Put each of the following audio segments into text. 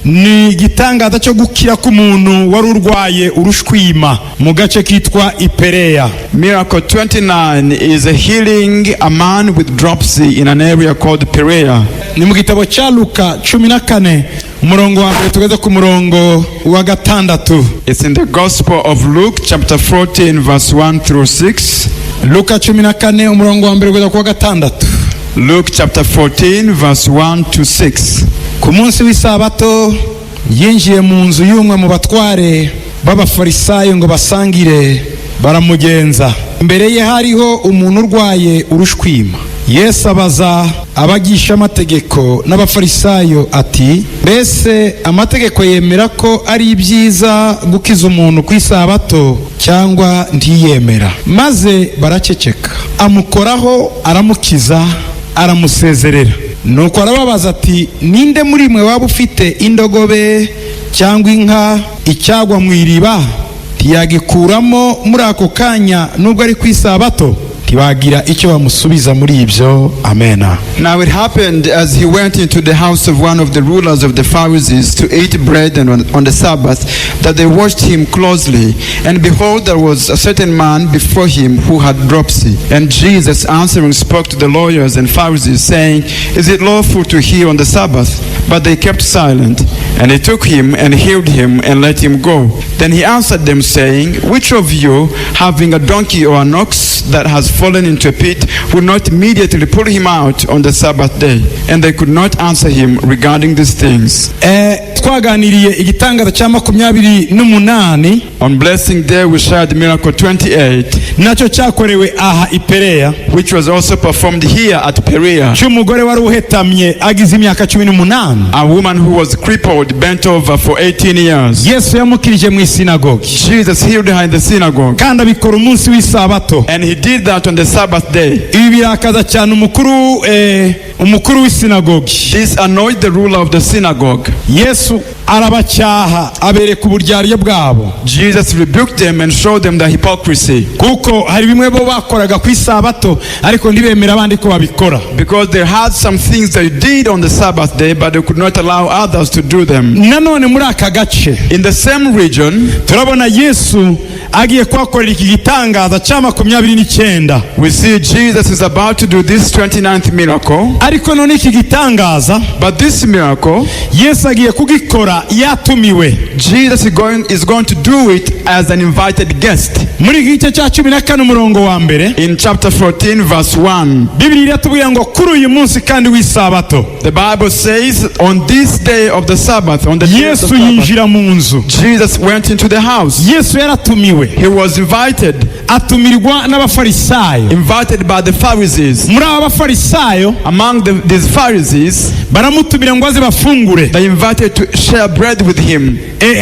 Ni igitangaza cyo gukira k'umuntu wari urwaye urushwima mu gace kitwa Ipereya. Miracle 29 is a healing a man with dropsy in an area called Perea. Ni mu gitabo cya Luka 14, umurongo wa mbere tugeze ku murongo wa gatandatu. It's in the Gospel of Luke, chapter 14, verse 1 through 6. Luka 14, umurongo wa mbere kugeza ku wa gatandatu. Luke chapter 14, verse 1 to 6. Ku munsi w'isabato yinjiye mu nzu y'umwe mu batware b'Abafarisayo ngo basangire, baramugenza. Imbere ye hariho umuntu urwaye urushwima. Yesu abaza abigishamategeko n'Abafarisayo ati: "Mbese amategeko yemera ko ari ibyiza gukiza umuntu ku isabato cyangwa ntiyemera?" Maze baraceceka. Amukoraho, aramukiza, aramusezerera. Nuko arababaza ati: "Ninde muri mwe waba ufite indogobe cyangwa inka icyagwa mu iriba, ntiyagikuramo muri ako kanya nubwo ari ku isabato?" Ntibagira icyo bamusubiza muri ibyo. Amena. Now it happened as he went into the house of one of the rulers of the Pharisees to eat bread and on the Sabbath that they watched him closely. And behold, there was a certain man before him who had dropsy. And Jesus answering spoke to the lawyers and Pharisees, saying, "Is it lawful to heal on the Sabbath?" But they kept silent. And he took him and healed him and let him go. Then he answered them, saying, "Which of you, having a donkey or an ox that has fallen into a pit, would not immediately pull him out on the Sabbath day?" And they could not answer him regarding these things. Twaganiriye igitangaza cya 28. On Blessing Day, we shared miracle 28, nacyo cyakorewe aha i Pereya, which was also performed here at Perea. Cy'umugore wari uhetamye agize imyaka 18. A woman who was crippled, bent over for 18 years. Yesu yamukirije mu isinagogi. Jesus healed her in the synagogue. Kandi abikora umunsi w'isabato. And he did that on the Sabbath day. Ibi birakaza cyane umukuru w'isinagogi. This annoyed the ruler of the synagogue. Yesu arabacyaha, abereka uburyarya bwabo. Jesus rebuked them and showed them the hypocrisy. Kuko hari bimwe bo bakoraga ku isabato ariko ntibemera abandi ko babikora. Because they had some things they did on the Sabbath day, but they could not allow others to do them. Nanone muri aka gace, In the same region, turabona Yesu agiye kuhakorera iki gitangaza cya 29. we see Jesus is about to do this 29th miracle. Ariko none iki gitangaza, But this miracle, Yesu agiye kugikora yatumiwe. Jesus is going to do it as an invited guest. Muri iki gice cya 14, umurongo wa mbere, In chapter 14, verse 1, Bibiliya iratubwira ngo kuri uyu munsi kandi w'isabato, the Bible says, on this day of the Sabbath, on the day of the Yesu Sabbath, yinjira mu nzu. Jesus went into the house. Yesu yaratumiwe. He was invited, Atumirwa n'Abafarisayo. Invited by the Pharisees. Muri aba Bafarisayo, Among these Pharisees, baramutumira ngo aze bafungure. They invited to share bread with him,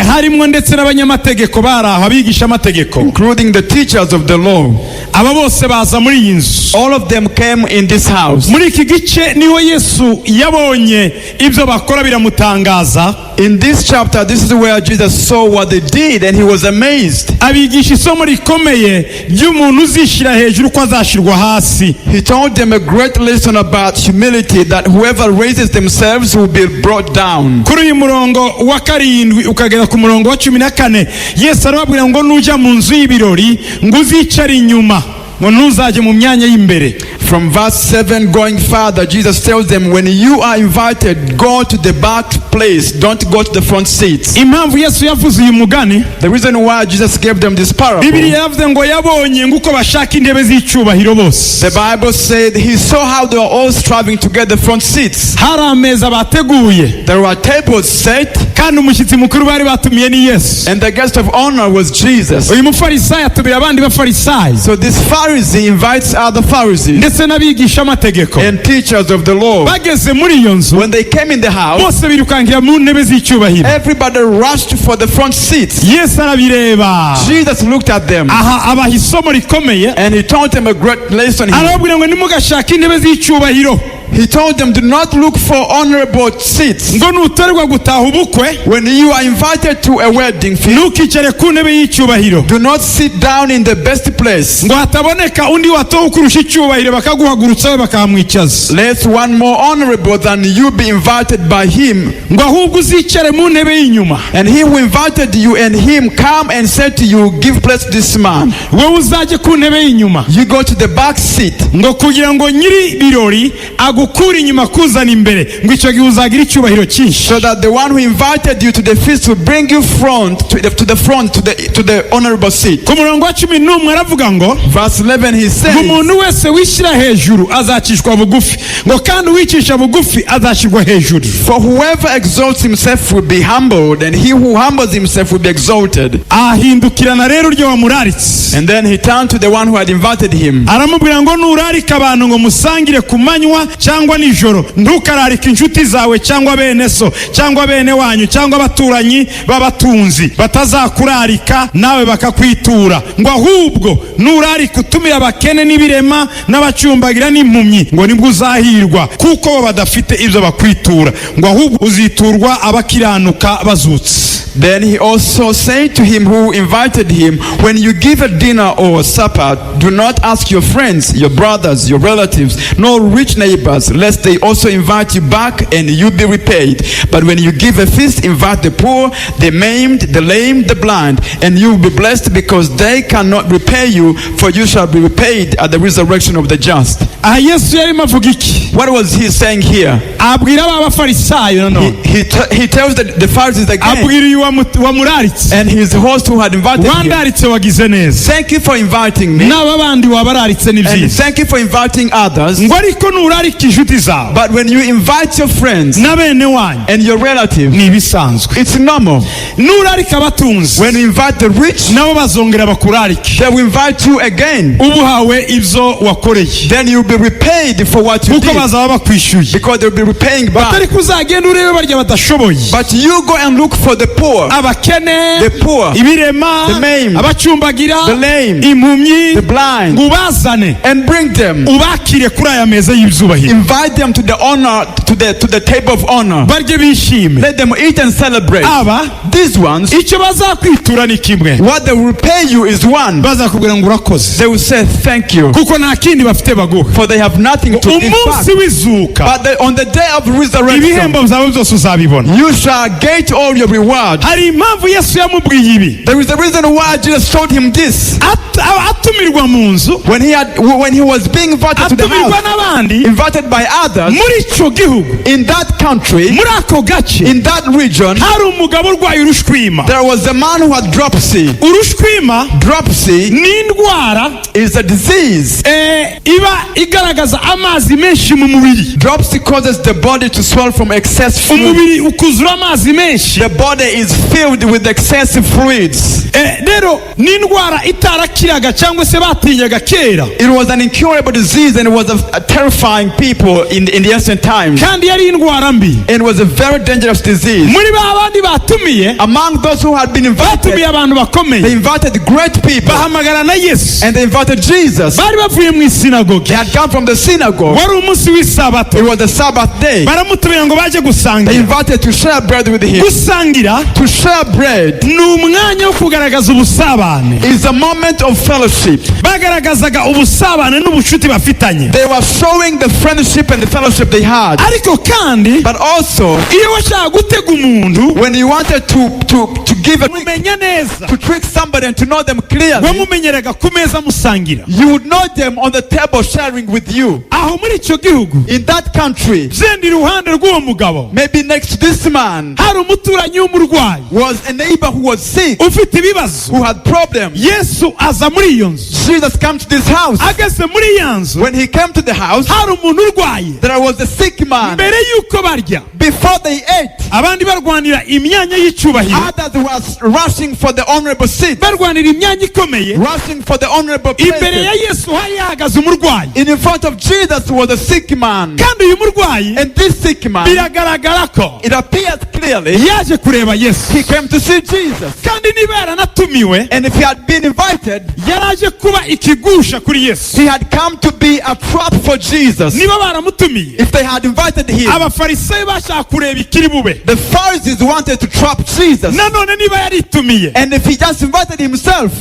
Harimo ndetse n'abanyamategeko bari aho, abigisha amategeko. Including the teachers of the law. Aba bose baza muri iyi nzu. All of them came in this house. Muri iki gice niho Yesu yabonye ibyo bakora biramutangaza. In this chapter, this is where Jesus saw what they did and he was amazed. Abigisha isomo rikomeye ry'umuntu uzishyira hejuru ko azashyirwa hasi. He taught them a great lesson about humility, that whoever raises themselves will be brought down. Kuri uyu murongo wa karindwi ukagera ku murongo wa 14, Yesu arababwira ngo nujya mu nzu y'ibirori ngo uzicare inyuma, ngo ntuzajye mu myanya y'imbere. From verse 7 going further, Jesus tells them, when you are invited, go to the back place, don't go to the front seats. Impamvu Yesu yavuze uyu mugani, The reason why Jesus gave them this parable, Bibiliya yavuze ngo yabonye ngo uko bashaka intebe z'icyubahiro bose. The Bible said he saw how they were all striving to get the front seats. Hari ameza bateguye, There were tables set, kandi umushyitsi mukuru bari batumiye ni Yesu. And the guest of honor was Jesus. Uyu mufarisayo atumira abandi bafarisayo So this Pharisee invites other Pharisees ndetse n'abigisha amategeko. And teachers of the law. Bageze muri iyo nzu, When they came in the house, bose birukankira mu ntebe z'icyubahiro. Everybody rushed for the front seats. Yesu arabireba. Jesus looked at them Aha abaha isomo rikomeye. And he taught them a great lesson here. Arababwira ngo ntimugashake intebe z'icyubahiro. He told them, "Do not look for honorable seats." Ngo nutorerwa gutaha ubukwe, When you are invited to a wedding feast, ntukicare ku ntebe y'icyubahiro, do not sit down in the best place. Ngo hataboneka undi watowe ukurusha icyubahiro, bakaguhagurutsa we bakahamwicaza. Let one more honorable than you be invited by him. Ngo ahubwo uzicare mu ntebe y'inyuma. And he who invited you and him come and say to you, "Give place to this man." Wowe uzajye ku ntebe y'inyuma. You go to the back seat. Ngo kugira ngo nyiri birori agukure inyuma kuzana imbere, ngo icyo gihe uzagira icyubahiro cyinshi. So that the one who invited you to the feast will bring you front to the front to the honorable seat. Ku murongo wa 11 aravuga ngo, Verse 11, he ngo says, umuntu wese wishyira hejuru azacishwa bugufi, ngo kandi uwicisha bugufi azashyirwa hejuru. "For whoever exalts himself will be humbled, and he who humbles himself will be exalted." Ahindukirana rero uryo wamuraritse. And then he turned to the one who had invited him. Aramubwira ngo nurarika abantu ngo musangire ku manywa cyangwa nijoro, ntukararike inshuti zawe cyangwa bene so cyangwa bene wanyu cyangwa abaturanyi b'abatunzi, batazakurarika nawe bakakwitura. Ngo ahubwo nurarika utumira abakene n'ibirema n'abacumbagira n'impumyi, ngo nibwo uzahirwa, kuko bo badafite ibyo bakwitura, ngo ahubwo uziturwa abakiranuka bazutse. Then he also said to him who invited him, "When you give a dinner or a supper, do not ask your friends, your brothers, your relatives, nor rich neighbors, lest they also invite you back and you be repaid. But when you give a feast, invite the poor, the maimed, the lame, the blind, and you will be blessed because they cannot repay you, for you shall be repaid at the resurrection of the just." Aha Yesu yarimo avuga iki? What was he saying here? Abwira ba bafarisayo nanone. He tells the Pharisees again Abwira uyu wamuraritse, and his host who had invited him. wandaritse wagize neza. "Thank you for inviting me. N'aba bandi wabararitse ni And byiza. thank you for inviting others." Ngo ariko nurarika inshuti zawe But when you invite your friends na bene wanyu, and your relatives, ni ibisanzwe. it's normal. Nurarika abatunzi, When you invite the rich, nabo bazongera bakurarike. They will invite you again. Uba uhawe ibyo wakoreye, Then you'll be repaid for what you kuko did. Bazaba bakwishyuye. Because they'll be repaying back. Batari kuzagenda urebe barya badashoboye, But you go and look for the poor, abakene, the poor, ibirema, the maimed, abacumbagira, the lame, impumyi, the blind, ngo ubazane, and bring them. Ubakire kuri aya meza y'ibyubahiro. Invite them to the honor, to the table of honor. Barye bishime. Let them eat and celebrate. Aba, These ones, icyo bazakwitura ni kimwe. What they will pay you is one. Bazakubwira ngo urakoze, They will say thank you, kuko nta kindi bafite baguha. For they have nothing to give back. Umunsi w'izuka, But on the day of resurrection, ibihembo byawe byose uzabibona. You shall get all your reward. Hari impamvu Yesu yamubwiye ibi. There is a reason why Jesus told him this. Atumirwa mu nzu, When he was being invited to the atumirwa house, n'abandi invited by others muri icyo gihugu, in that country, muri ako gace, in that region, hari umugabo urwaye urushwima. There was a man who had dropsy. Urushwima Dropsy ni indwara is a disease. Iba igaragaza amazi menshi mu mubiri. Dropsy causes the body to swell from excess fluid. Umubiri ukuzura amazi menshi. The body is filled with excessive fluids. Rero ni indwara itarakiraga cyangwa se batinyaga kera. It was an incurable disease and it was a terrifying people in the ancient times. Kandi yari indwara mbi. It was a very dangerous disease. Muri ba bandi batumiye, Among those who had been invited, batumiye abantu bakomeye, they invited great people bahamagara na Yesu. And they invited Jesus. Bari bavuye mu isinagogi. They had come from the synagogue. Wari umunsi w'isabato. It was the Sabbath day. Baramutumira ngo baje They gusangira. invited to share bread with him. Gusangira To share bread ni umwanya wo kugaragaza ubusabane. Is a moment of fellowship. Bagaragazaga ubusabane n'ubucuti bafitanye. They were showing the friendship and the fellowship they had. Ariko kandi, But also, iyo washaka gutega umuntu, when you wanted to give a mumenya neza, to trick somebody and to know them clearly, wamumenyeraga ku meza musangira. You would know them on the table sharing with you. Aho muri icyo gihugu, In that country, byenda iruhande rw'uwo mugabo, maybe next to this man, hari umuturanyi w'umurwayi was a neighbor who was sick, ufite ibibazo. Who had problems. Yesu aza muri iyo nzu. Jesus came to this house. Ageze muri ya nzu, When he came to the house, hari umuntu urwaye. There was a sick man. Mbere y'uko barya, Before they ate, abandi barwanira imyanya y'icyubahiro, others was rushing for the honorable seat, barwanira imyanya ikomeye, rushing for the honorable imbere ya places. Yesu hari hahagaze umurwayi. In front of Jesus was a sick man. Kandi uyu murwayi, And this sick man, biragaragara ko it appears clearly, yaje kureba Yesu. Yesu. He came to see Jesus. Kandi niba yaranatumiwe, And if he had been invited, yaraje kuba ikigusha kuri Yesu. He had come to be a trap for Jesus. Niba baramutumiye, If they had invited him, Abafarisayo bashaka kureba ikiri bube. The Pharisees wanted to trap Jesus. Nanone niba yaritumiye, And if he just invited himself,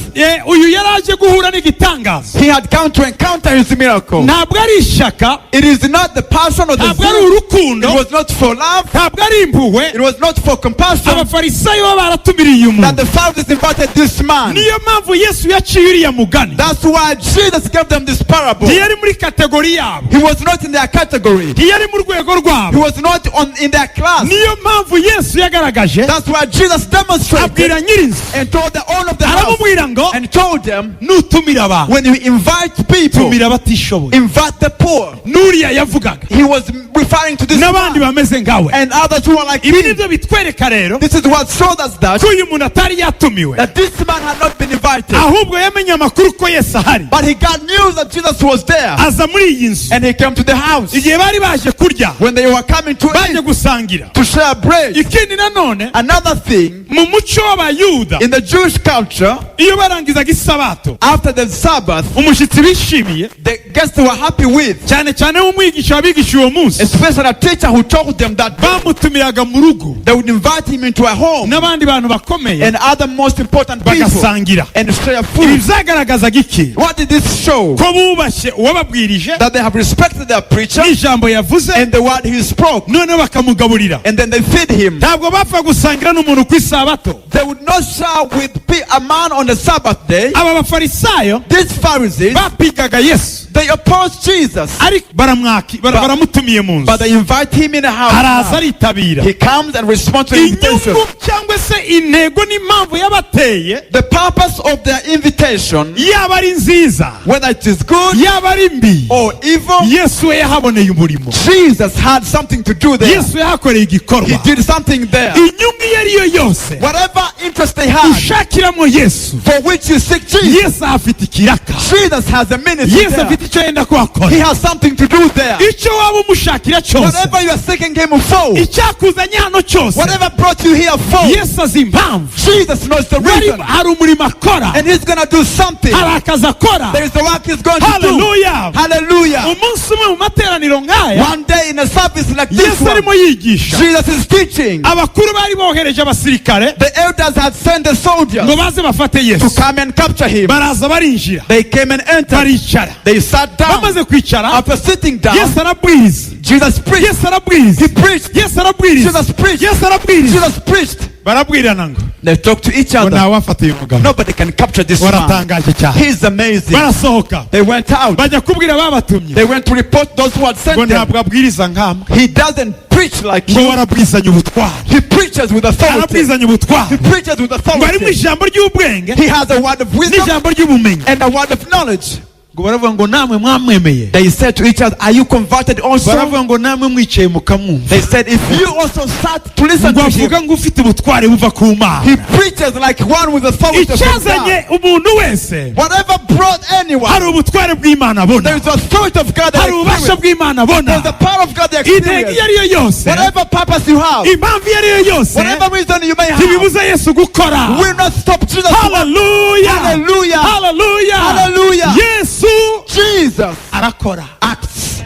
uyu yaraje guhura n'igitangaza. He had come to encounter his miracle. Ntabwo ari ishyaka, It is not the passion or the ntabwo ari zeal. urukundo, It was not for love. Ntabwo ari impuhwe. It was not for compassion Abafarisayo baba baratumiriye uyu that muntu. The Pharisees invited this man. Niyo mpamvu Yesu yaciye uriya mugani. That's why Jesus gave them this parable. Ntiyari muri category yabo. He was not in their category. Ntiyari mu rwego He rwabo. Was not in their class. Niyo mpamvu Yesu yagaragaje, That's why Jesus demonstrated abwira nyirinzu, and told the owner of the house aramubwira ngo and told them, nutumira abantu, when you invite people, tumira abatishoboye. Invite the poor. N'uriya yavugaga He was referring to this n'abandi man bameze nkawe. And others who are like Ibi him. nibyo bitwereka rero This is what showed us that, ko uyu muntu atari yatumiwe, that this man had not been invited. Ahubwo yamenye amakuru ko Yesu ahari, But he got news that Jesus was there. Aza muri iyi nzu. And he came to the house. Igihe bari baje kurya, When they were coming to baje eat, gusangira. To share bread. Ikindi nanone, Another thing, mu muco w'Abayuda, in the Jewish culture, iyo barangizaga isabato, after the Sabbath, umushyitsi bishimiye, the guests were happy with, cyane cyane w'umwigisha wabigisha uwo munsi, especially a teacher who taught them that, bamutumiraga mu rugo they would invite him into a home n'abandi bantu bakomeye, and other most important people bagasangira. And share Ibi food. byagaragazaga iki? What did this show? Ko bubashye uwababwirije That they have respected their preacher n'ijambo yavuze, and the word he spoke, noneho bakamugaburira. And then they feed him. Ntabwo bapfa gusangira n'umuntu ku isabato. They would not share with a man on the Sabbath day. Aba bafarisayo These Pharisees, bapigaga Yesu, they opposed Jesus, ariko baramwaki baramutumiye mu nzu, but they invite him in the house. Araza aritabira. He comes and responds to the invitation. Inyungu cyangwa se intego n'impamvu yabateye, The purpose of their invitation, yaba ari nziza, whether it is good yaba ari mbi, or evil, Yesu we yahaboneye umurimo. Jesus had something to do there. Yesu yahakoreye igikorwa. He did something there. Inyungu iyo ari yo yose Whatever interest they had, ushakiramo Yesu, for which you seek Jesus, Yesu ahafite ikiraka. Jesus has a ministry Yesu there. Afite icyo yenda kuhakora. He has something to do there. Icyo waba umushakira cyose, Whatever you are seeking him for, icyakuzanye hano cyose, whatever brought you here for, Yesu azi impamvu. Jesus knows the reason. Hari umurimo akora. And he's going to do something. Hari akazi akora. There is the work he's going to do. Haleluya. Hallelujah. Umunsi umwe mu materaniro nk'aya, One day in a service like this Yesu one, arimo yigisha, Jesus is teaching. Abakuru bari bohereje abasirikare The elders had sent the soldiers ngo baze bafate to Yesu. Come and capture him. Baraza barinjira, They came and entered. Baricara. They sat down. Bamaze kwicara, After sitting down, Yesu arabwiriza. Jesus preached. Yesu arabwiriza. He preached. Yesu arabwiriza. Jesus preached. Yesu arabwiriza. Jesus preached. Barabwirana ngo They talked to each ngo other. ntawafata uyu mugabo. Nobody can capture this man. Waratangaje cyane. He's amazing. Barasohoka, They went out. bajya kubwira babatumye They went to report those who had ngo sent them. ntabwo abwiriza nkamwe, He doesn't preach like ngo you. warabwizanya ubutwari. He preaches with authority. Arabwizanya ubutwari. He preaches with Ngo harimo authority. ijambo ry'ubwenge He has a word of wisdom n'ijambo ry'ubumenyi. And a word of knowledge. Ngo baravuga ngo namwe mwamwemeye. They said to each other, "Are you converted also?" Baravuga ngo namwe mwicaye mukamwumva, They said, "If you also sat to listen ngo to him," avuga ngo ufite ubutware buva ku Mana. He preaches like one with authority from Icyazanye God. Umuntu wese, Whatever brought anyone, hari ubutware bw'Imana abona, there is authority of God that hari ububasha experience. Bw'Imana abona. There's the power of God they Intego iyo experience. ari yo yose, Whatever purpose you have, impamvu iyo ari yo yose, whatever reason you may have, ntibibuza Yesu gukora. Will not stop Jesus to work. Haleluya. Hallelujah. Haleluya. Hallelujah. Yesu Jesus arakora. Acts.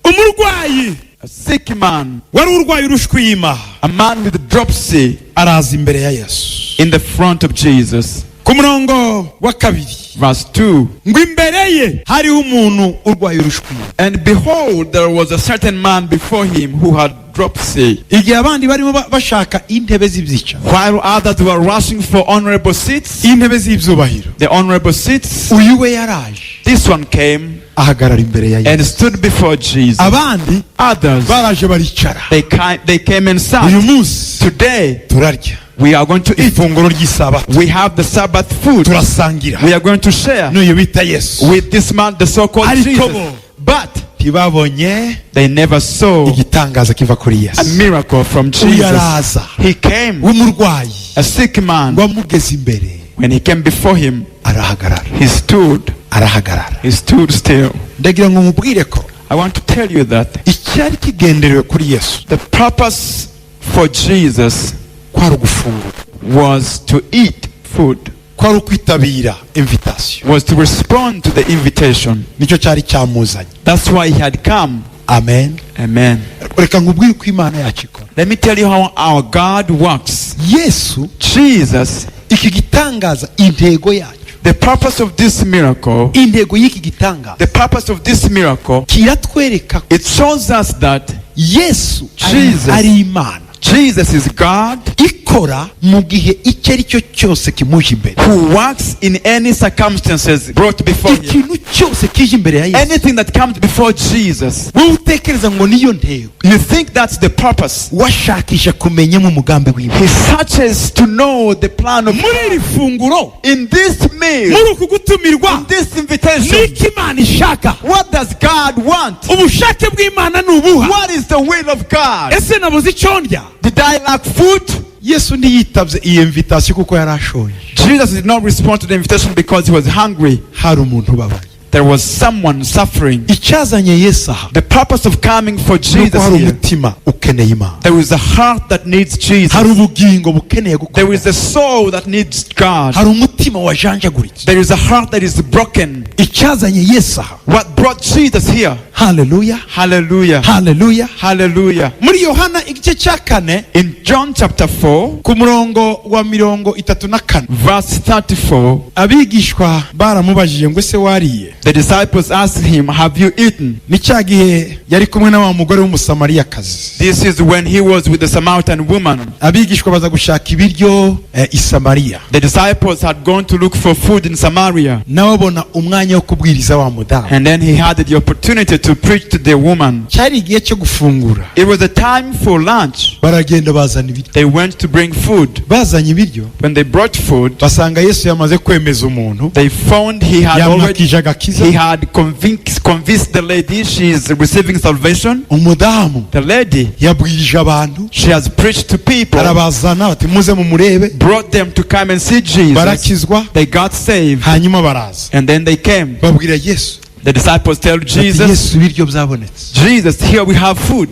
Umurwayi A sick man, wari urwaye urushwima, a man with dropsy, araza imbere ya Yesu. In the front of Jesus. Ku murongo wa kabiri, Verse 2. Ngo imbere ye hariho umuntu urwaye urushwima. And behold, there was a certain man before him who had dropsy. Igihe abandi barimo bashaka intebe z'ibyicaro, While others were rushing for honorable seats, intebe z'ibyubahiro, the honorable seats, uyu we yaraje, this one came ahagarara imbere ya Yesu. And stood before Jesus. Abandi Others, baraje baricara. they came and sat. Uyu munsi Today, turarya we are going to eat. Ifunguro ry'isabato. We have the Sabbath food. Turasangira We are going to share n'uyu bita Yesu. With this man, the so-called Ariko Jesus. bo But ntibabonye they never saw igitangaza kiva kuri a Yesu. Miracle from Uyu Jesus. araza He came, w'umurwayi, a sick man. Ngo amugeze imbere, When he came before him, arahagarara. He stood. Arahagarara. He stood still. Ndagira ngo mubwire ko I want to tell you that icyari kigenderewe kuri Yesu the purpose for Jesus kwari Kwari ugufungura. Was to eat food, Kwari ukwitabira invitation. Was to respond to the invitation. Nicyo cyari cyamuzanye. That's why he had come. Amen. Amen. Reka nkubwire uko Imana yacu ikora. Let me tell you how our God works. Yesu, Jesus, iki gitangaza, intego yacyo, the purpose of this miracle, intego y'iki gitangaza, the purpose of this miracle, kiratwereka ko it shows us that Yesu Jesus ari Imana Jesus is God ikora mu gihe icyo ari cyo cyose kimuje imbere. Who works in any circumstances brought before him. Ikintu cyose kije imbere ya Yesu, Anything that comes before Jesus, wowe utekereza ngo niyo ntego, you think that's the purpose. Washakisha kumenyamo umugambi w'Imana. He searches to know the plan of Muri iri funguro, in this meal, muri uku gutumirwa, in this invitation. Niki Imana ishaka? What does God want? Ubushake bw'Imana ni ubuha? What is the will of God? Ese nabuze icyo ndya? Did I lack food? Yesu ntiyitabye iyi invitation kuko yari ashonje. Jesus did not respond to the invitation because he was hungry. Hari umuntu ubabaye. There was someone suffering. Icyazanye Yesu aha The purpose of coming for ni uko Jesus hari here, umutima ukeneye Imana. there is a heart that needs Jesus. Hari ubugingo bukeneye There gukora. is a soul that needs God. Hari umutima wajanjaguritse. There is a heart that is broken. Icyazanye Yesu aha. What brought Jesus here? Haleluya. Hallelujah. Haleluya. Hallelujah. Muri Yohana igice cya 4, In John chapter 4, ku murongo wa 34, verse 34, abigishwa baramubajije ngo ese wariye? The disciples asked him, "Have you eaten?" Ni cya gihe yari kumwe na wa mugore w'Umusamariyakazi. This is when he was with the Samaritan woman. Abigishwa baza gushaka ibiryo i Samariya. The disciples had gone to look for food in Samaria. Nawe abona umwanya wo kubwiriza wa mudamu. And then he had the opportunity to preach to the woman. Cyari igihe cyo gufungura. It was a time for lunch. Baragenda bazana ibiryo. They went to bring food. Bazanye ibiryo, When they brought food, basanga Yesu yamaze kwemeza umuntu, they found he had already yamwakije agakiza. he had convinced the lady she is receiving salvation. Umudamu The lady, yabwirije abantu, she has preached to people, arabazana bati muze mumurebe. Brought them to come and see Jesus. Barakizwa. They got saved, Hanyuma baraza and then they came. babwira Yesu The disciples tell bati, Jesus, "Yesu, ibiryo byabonetse." "Jesus, here we have food."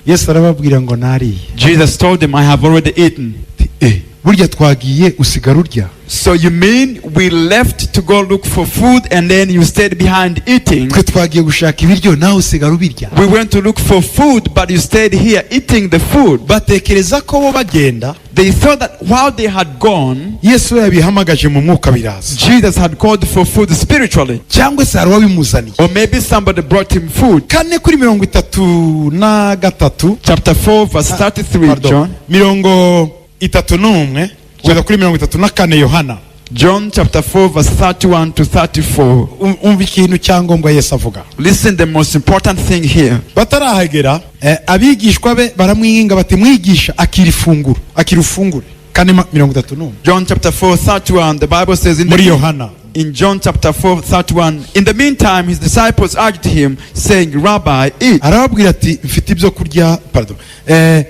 Yesu arababwira ngo nariye. Jesus told them, "I have already eaten." Ati, "Eh, burya twagiye usigara urya?" "So you mean we left to go look for food and then you stayed behind eating?" Twe twagiye gushaka ibiryo, nawe usigara ubirya. "We went to look for food, but you stayed here eating the food." Batekereza ko bo bagenda, They thought that while they had gone, Yesu we yabihamagaje mu mwuka biraza, Jesus had called for food spiritually. Cyangwa se hari uwabimuzaniye. Or maybe somebody brought him food. 4 kuri 33. Chapter 4, verse 33, Pardon. John. 31 kugeza kuri 34, Yohana. John chapter 4, verse 31 to 34. Umva ikintu cyangombwa Yesu avuga. Listen, the most important thing here. Batarahagera, abigishwa be baramwinginga bati mwigisha, akira ifunguro, akira ufungure. 4 31. John chapter 4, 31, the Bible says in, Muri Yohana. In John chapter 4, 31, "In the meantime, his disciples urged him, saying, 'Rabbi, eat.' Arababwira ati mfite ibyo kurya, pardon,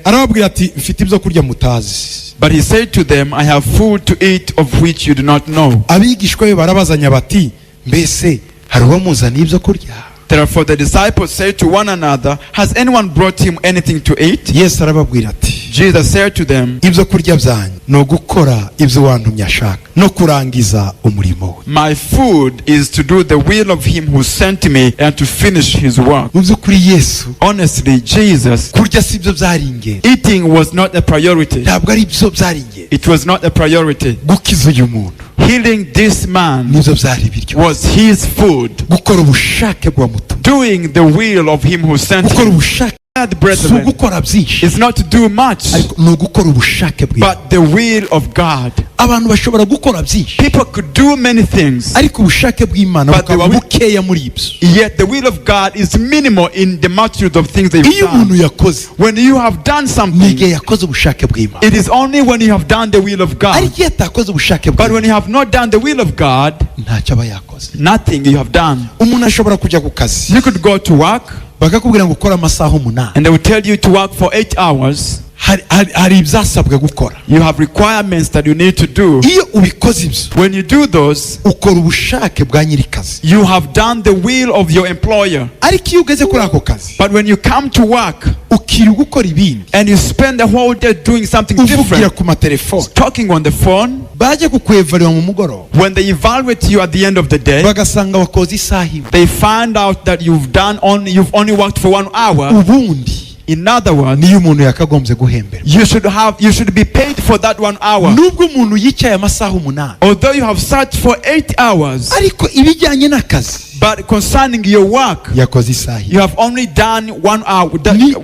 arababwira ati mfite ibyo kurya mutazi. But he said to them, 'I have food to eat of which you do not know.' Abigishwa be barabazanya bati mbese hari uwamuzaniye ibyo kurya? Therefore the disciples said to one another, 'Has anyone brought him anything to eat?' Yesu arababwira ati, Jesus said to them, ibyo kurya byanyu ni ugukora ibyo wantumye ashaka no kurangiza umurimo we. 'My food is to do the will of him who sent me and to finish his work.'" Mu by'ukuri Yesu, Honestly, Jesus, kurya si byo byari ingenzi. Eating was not a priority. Ntabwo ari byo byari ingenzi. It was not a priority. Gukiza uyu muntu Healing this man nibyo byari ibiryo. Was his food. Gukora ubushake bw'uwamutumye. Doing the will of him who sent Gukora him. ubushake si Brethren, ugukora byinshi, it's not to do much, ariko ni ugukora ubushake bwe. But the will of God. Abantu bashobora gukora byinshi, People could do many things, ariko ubushake bw'Imana but the bukaba bukeya muri ibyo. Yet the will of God is minimal in the multitude of things they've Iyo umuntu done. yakoze, When you have done ni something, igihe yakoze ubushake bw'Imana. It is only when you have done the will of God. Ariko iyo atakoze ubushake But when bw'Imana, you have not done the will of God, ntacyo aba yakoze. Nothing you have done. Umuntu ashobora kujya ku kazi, You could go to work bakakubwira ngo ukore amasaha 8. And they will tell you to work for 8 hours. Hari ibyasabwe gukora. You have requirements that you need to do. Iyo ubikoze ibyo, When you do those, ukora ubushake bwa nyirikazi. You have done the will of your employer. Ariko iyo ugeze kuri ako kazi, But when you come to work, ukiba Ukirirwa ukora ibindi, And you spend the whole day doing something uvugira different. ku matelefone. Talking on the phone. Bajya kukwevarira mu mugoroba, When they evaluate you at the end of the day, bagasanga wakoze isaha imwe. They find out that you've only worked for 1 hour. Ubundi In other words, niyo umuntu yakagombye guhemberwa. you should be paid for that 1 hour. Nubwo umuntu yicaye amasaha 8, Although you have sat for 8 hours, ariko ibijyanye n'akazi, but concerning your work, yakoze isaha imwe. You have only done 1 hour,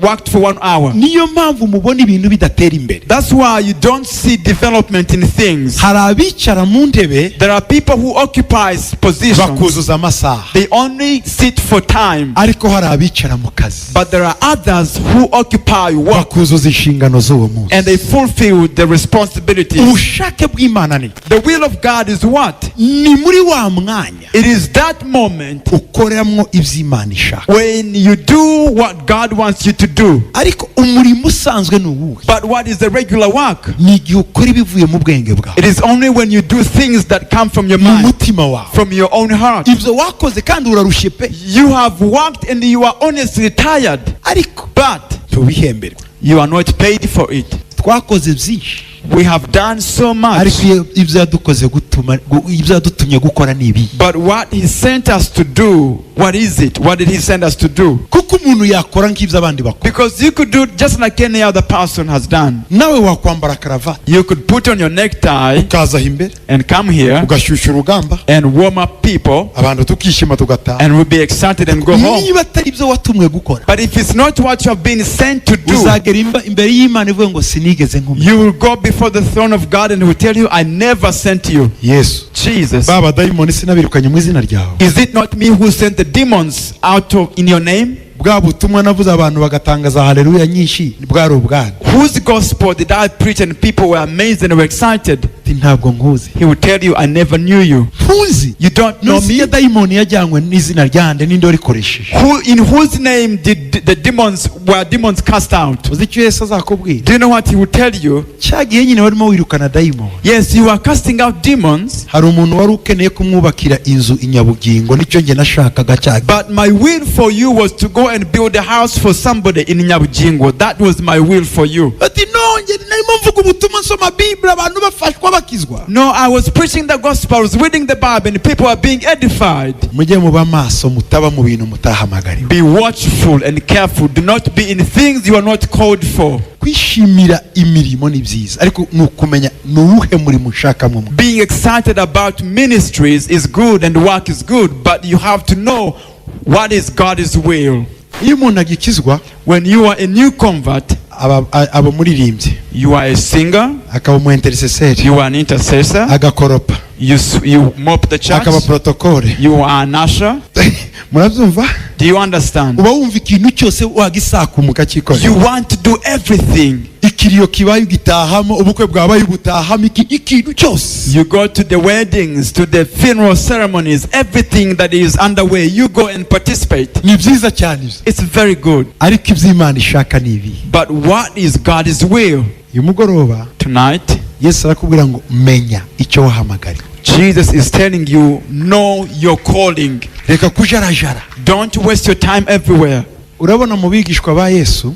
worked for 1 hour. Niyo mpamvu mubona ibintu bidatera imbere. That's why you don't see development in things. Hari abicara mu ntebe, There are people who occupy positions. Bakuzuza amasaha, They only sit for time. Ariko hari abicara mu kazi, But there are others who occupy work bakuzuza inshingano z'uwo munsi. And they fulfill the responsibilities. Ubushake bw'Imana ni The will of God is what? Ni muri wa mwanya It is that moment ukoreramo ibyo Imana ishaka. When you do what God wants you to do. Ariko umurimo usanzwe ni uwuhe? But what is the regular work? Ni igihe ukora ibivuye mu bwenge bwawe, It is only when you do things that come from your mu mind, mutima wawe. From your own heart. Ibyo wakoze kandi urarushye pe, You have worked and you are honestly tired, ariko but ntubihemberwe. You are not paid for it. Twakoze byinshi, We have done so much. Ariko iyo- ibyo yadukoze gutuma ibyo yadutumye gukora ni ibi. But what he sent us to do, what is it? What did he send us to do? Kuko umuntu yakora nk'ibyo abandi bakora. Because you could do just like any other person has done. Nawe wakwambara karavati, You could put on your necktie ukaza aho imbere, and come here ugashyushya urugamba, and warm up people abantu tukishima tugataha. And we'll be excited and go home. Niba atari ibyo watumwe gukora, But if it's not what you have been sent to do, uzagera imbere y'Imana ivuga ngo sinigeze nkumenya. You will go before the throne of God and he will tell you, "I never sent you." Yesu, Jesus. ba badayimoni sinabirukanye mu izina ryawe? Is it not me who sent the demons out of in your name? Bwa butumwa navuze abantu bagatangaza haleluya nyinshi bwari ubwana? Whose gospel did I preach and people were amazed and were excited? Ati ntabwo nkuzi. He will tell you, "I never knew you." Ntuzi. You don't know none me? iyo dayimoni yajyanywe n'izina ryande ninde warikoresheje? Who in whose name did the demons were demons cast out? Uzi icyo Yesu azakubwira? Do you know what he will tell you? Cya gihe nyine warimo wirukana dayimoni, Yes, you are casting out demons, hari umuntu wari ukeneye kumwubakira inzu i Nyabugingo, nicyo njye nashakaga cya. But my will for you was to go and build a house for somebody in Nyabujingo. That was my will for you. Ati nonge narimo mvuga ubutumwa nsoma bibure abantu bafashwa bakizwa. No, I was preaching the gospel, I was reading the Bible, and people are being edified. Mujye muba maso mutaba mu bintu mutahamagariwe. Be watchful and careful. Do not be in things you are not called for. Kwishimira imirimo ni byiza ariko ni ukumenya ni uwuhe murimo ushakamo. Being excited about ministries is good and work is good, but you have to know what is God's will. Iyo umuntu agikizwa, When you are a new convert, aba umuririmbyi, you are a singer, akaba umu intercesseur, you are an intercessor, agakoropa, you mop the church, akaba protocole. You are an usher. Murabyumva? Do you understand? Uba wumva ikintu cyose wagisakuma ukakikorera. You want to do everything. Ikiriyo kibaye ugitahamo, ubukwe bwabaye ubutahamo, ikintu cyose. You go to the weddings, to the funeral ceremonies, everything that is underway, you go and participate. Ni byiza cyane ibyo. It's very good. Ariko ibyo Imana ishaka ni ibi. But what is God's will? Uyu mugoroba, Tonight, Yesu arakubwira ngo menya icyo wahamagariwe. Jesus is telling you, know your calling. Reka kujarajara. Don't waste your time everywhere. Urabona mu bigishwa ba Yesu,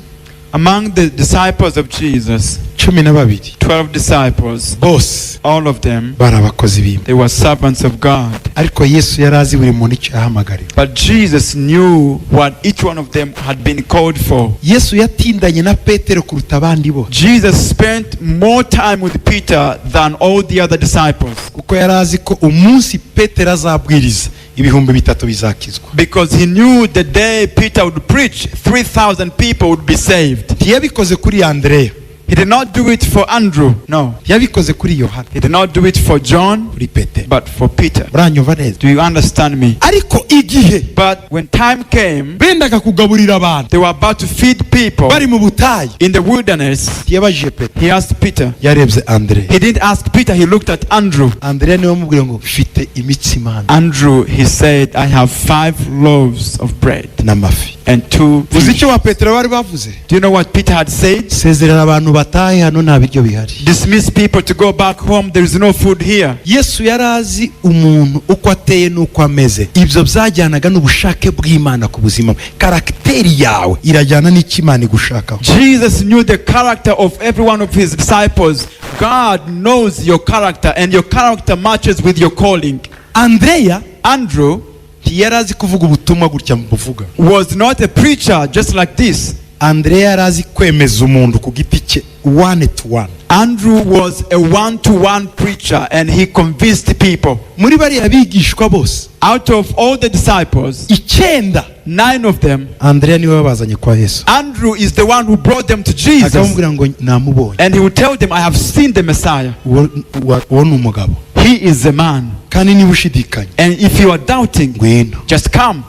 Among the disciples of Jesus, 12, 12 disciples, bose all of them, bari abakozi b'Imana, they were servants of God. Ariko Yesu yari azi buri muntu icyo yahamagariwe. But Jesus knew what each one of them had been called for. Yesu yatindanye na Petero kuruta abandi bose, Jesus spent more time with Peter than all the other disciples kuko yari azi ko umunsi Petero azabwiriza 3000 bizakizwa. Because he knew the day Peter would preach, 3,000 people would be saved. Ntiyabikoze kuri Andereya. He did not do it for Andrew. No. Yabikoze kuri Yohana. He did not do it for John, Kuri Petero. But for Peter. Uranyumva neza? Do you understand me? Ariko igihe But when time came, bendaga kugaburira abantu they were about to feed people bari mu butayu, in the wilderness. ntiyabajije Petero, He asked Peter. yarebye Andereya. He didn't ask Peter, he looked at Andrew. Andereya niwe wamubwiye ngo mfite imitsima Andrew, he said, "I have five loaves of bread n'amafi. and two Uzi fish. icyo ba Petero bari bavuze? Do you know what Peter had said? Sezerera abantu batahe, hano nta biryo bihari. Dismiss people to go back home. There is no food here. Yesu yari azi umuntu uko ateye n'uko ameze. Ibyo byajyanaga n'ubushake bw'Imana ku buzima bwe. Caractère yawe irajyana n'icyo Imana igushakaho. Jesus knew the character of every one of his disciples. God knows your character, and your character matches with your calling. Andreya Andrew ntiyari azi kuvuga ubutumwa gutya muvuga. Was not a preacher just like this. Andreya yari azi kwemeza umuntu ku giti cye, one to one. Andrew was a one to one preacher, and he convinced people. Muri bariya bigishwa bose, Out of all the disciples, icyenda, nine of them, Andreya niwe wabazanye kwa Yesu. Andrew is the one who brought them to Jesus. Akamubwira ngo namubonye. And he would tell them, "I have seen the Messiah." Uwo ni umugabo. He is the man. Kandi niba ushidikanya, And if you are doubting, ngwino. Just come.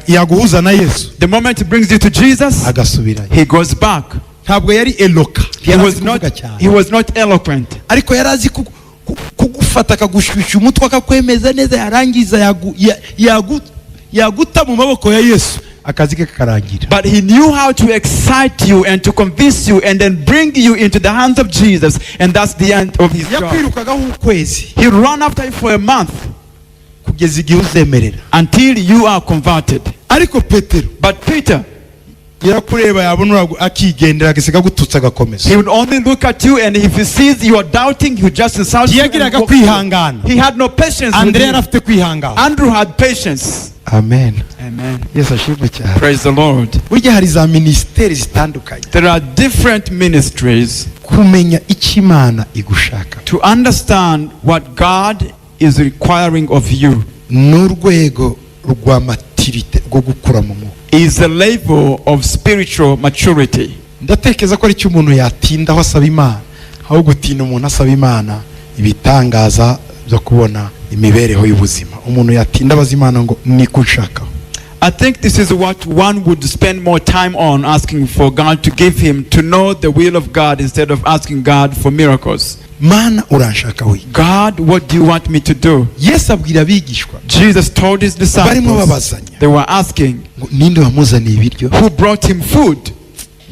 Yaguhuza na Yesu, The moment he brings you to Jesus, agasubirayo. He goes back. Ntabwo yari eloquent. He was not, he was not eloquent. Ariko yari azi kugufata akagushyushya umutwe, akakwemeza neza, yarangiza yaguta mu maboko ya Yesu, akazi ke kakarangira. But he knew how to excite you and to convince you and then bring you into the hands of Jesus. And that's the end of his job. Yakwirukagaho ukwezi He ran after you for a month kugeza igihe uzemerera. Until you are converted. Ariko Petero But Peter, yarakureba, yabona akigendera, agasiga agututse, agakomeza. He would only look at you, and if he sees you are doubting, he would just insult you and Ntiyagiraga walk away. kwihangana. He had no patience with Andrea yari you. Afite kwihangana. Andrew had patience. Amen. Amen. Yesu ashimwe cyane. Praise the Lord. Burya hari za minisiteri zitandukanye. There are different ministries. Kumenya icyo Imana igushaka To understand what God is requiring of you ni urwego rwa maturité, rwo gukura mu mwuka. Is a level of spiritual maturity. Ndatekereza ko aricyo umuntu yatindaho asaba Imana, aho gutinda umuntu asaba Imana ibitangaza byo kubona imibereho y'ubuzima. Umuntu yatinda abaza Imana ngo niko nshakaho. I think this is what one would spend more time on, asking for God to give him to know the will of God instead of asking God for miracles. Mana, uranshaka we? God, what do you want me to do? Yesu abwira abigishwa, Jesus told his barimo disciples, babazanya they were asking, ngo ninde wamuzaniye ibiryo? Who brought him food?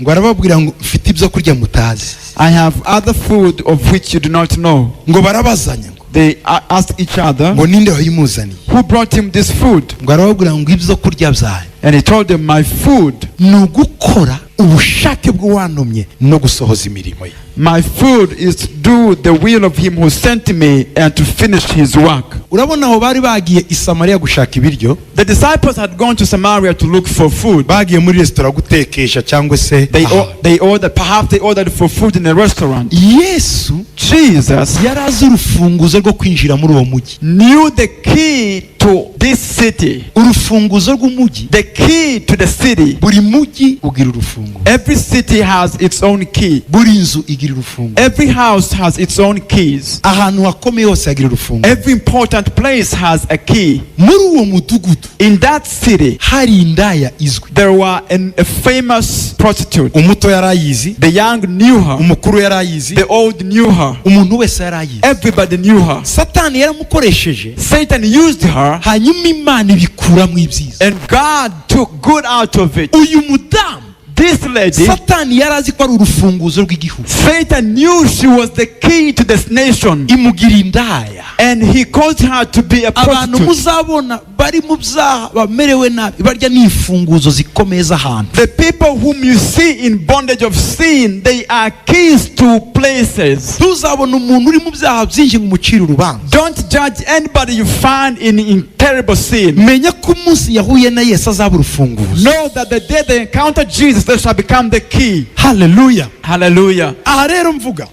Ngo arababwira ngo mfite ibyo kurya mutazi. I have other food of which you do not know. Ngo barabazanya ngo They asked each other, ngo ninde wabimuzaniye? Who brought him this food? Ngo arababwira ngo ibyo kurya byanyu And he told them, "My food, ni ugukora ubushake bw'uwantumye no gusohoza imirimo ye. My food is to do the will of him who sent me and to finish his work." Urabona aho bari bagiye i Samariya gushaka ibiryo, The disciples had gone to Samaria to look for food. Bagiye muri resitora gutekesha cyangwa se They, they ordered, perhaps they ordered for food in a restaurant. Yesu Jesus yari azi urufunguzo rwo kwinjira muri uwo mujyi. Knew the key to this city. Urufunguzo rw'umujyi. The key to the city. Buri mujyi ugira urufunguzo. Every city has its own key. Buri nzu igira urufunguzo. Every house has its own keys. Ahantu hakomeye hose hagira urufunguzo. Every important place has a key. Muri uwo mudugudu In that city, hari indaya izwi. There were a famous prostitute. Umuto yari ayizi. The young knew her. Umukuru yari ayizi. The old knew her. Umuntu wese yari ayizi. Everybody knew her. Satani yaramukoresheje, Satan used her, hanyuma Imana ibikuramo ibyiza. And God took good out of it. Uyu mudamu, This lady, Satani yari azi ko ari urufunguzo rw'igihugu. Satan knew she was the key to this nation, Imugira indaya. And he caused her to be a Abantu prostitute. Muzabona bari mu byaha bamerewe nabi barya ni imfunguzo zikomeye z'ahantu. The people whom you see in bondage of sin, they are keys to places. Ntuzabona umuntu uri mu byaha byinshi ngo umucire urubanza. Don't judge anybody you find in terrible sin. Menya ko umunsi yahuye na Yesu azaba urufunguzo. Know that the day they encounter Jesus, they shall become the key. Haleluya. Hallelujah. Aha rero mvuga,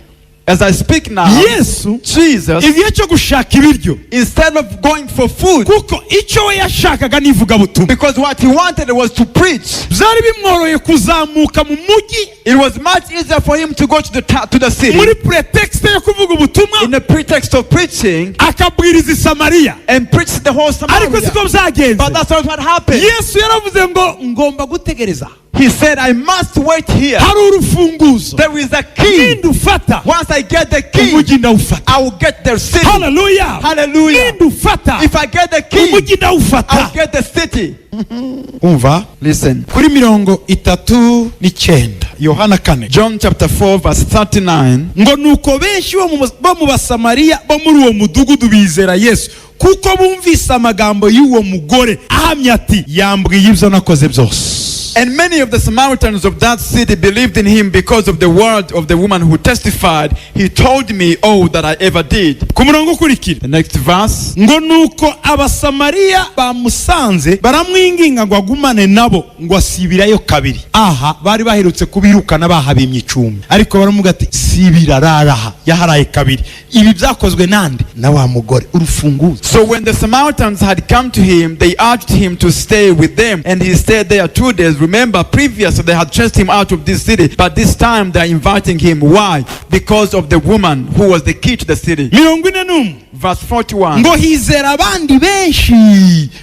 As I speak now, Yesu Jesus, igihe cyo gushaka ibiryo, instead of going for food, kuko icyo we yashakaga ni ivugabutumwa, because what he wanted was to preach, byari bimworoheye kuzamuka mu mujyi it was much easier for him to go to the city muri prétexte yo kuvuga ubutumwa, in the pretext of preaching akabwiriza i Samariya. And preach the whole Ariko Samaria. siko byagenze. But that's not what happened. Yesu yaravuze ngo ngomba gutegereza. He said, "I must wait here." Hari urufunguzo. There is a key. Nindufata, Once I get the key, umujyi ndawufata. I will get the city. Haleluya. Hallelujah. Nindufata, If I get the key, umujyi ndawufata. I'll get the city. Umva. Listen. Kuri 39, Yohana 4. John chapter 4, verse 39. Ngo nuko benshi bo mu Basamariya bo muri uwo mudugudu bizera Yesu, kuko bumvise amagambo y'uwo mugore ahamya ati: "Yambwiye ibyo nakoze byose." And many of the Samaritans of that city believed in him because of the word of the woman who testified, "He told me all that I ever did." Ku murongo ukurikira. The next verse. Ngo nuko Abasamariya bamusanze baramwinginga ngo agumane nabo, ngo asibirayo kabiri. Aha bari baherutse kubirukana, bahabimye icumbi, ariko baramuga ati: "Sibira, raraha." Yaharaye kabiri. Ibi byakozwe nande? Na wa mugore, urufunguzo. So when the Samaritans had come to him, they urged him to stay with them, and he stayed there 2 days. Remember, previously they had chased him out of this city, but this time they are inviting him. Why? Because of the woman who was the key to the city. 41. Verse 41. Ngo hizera abandi benshi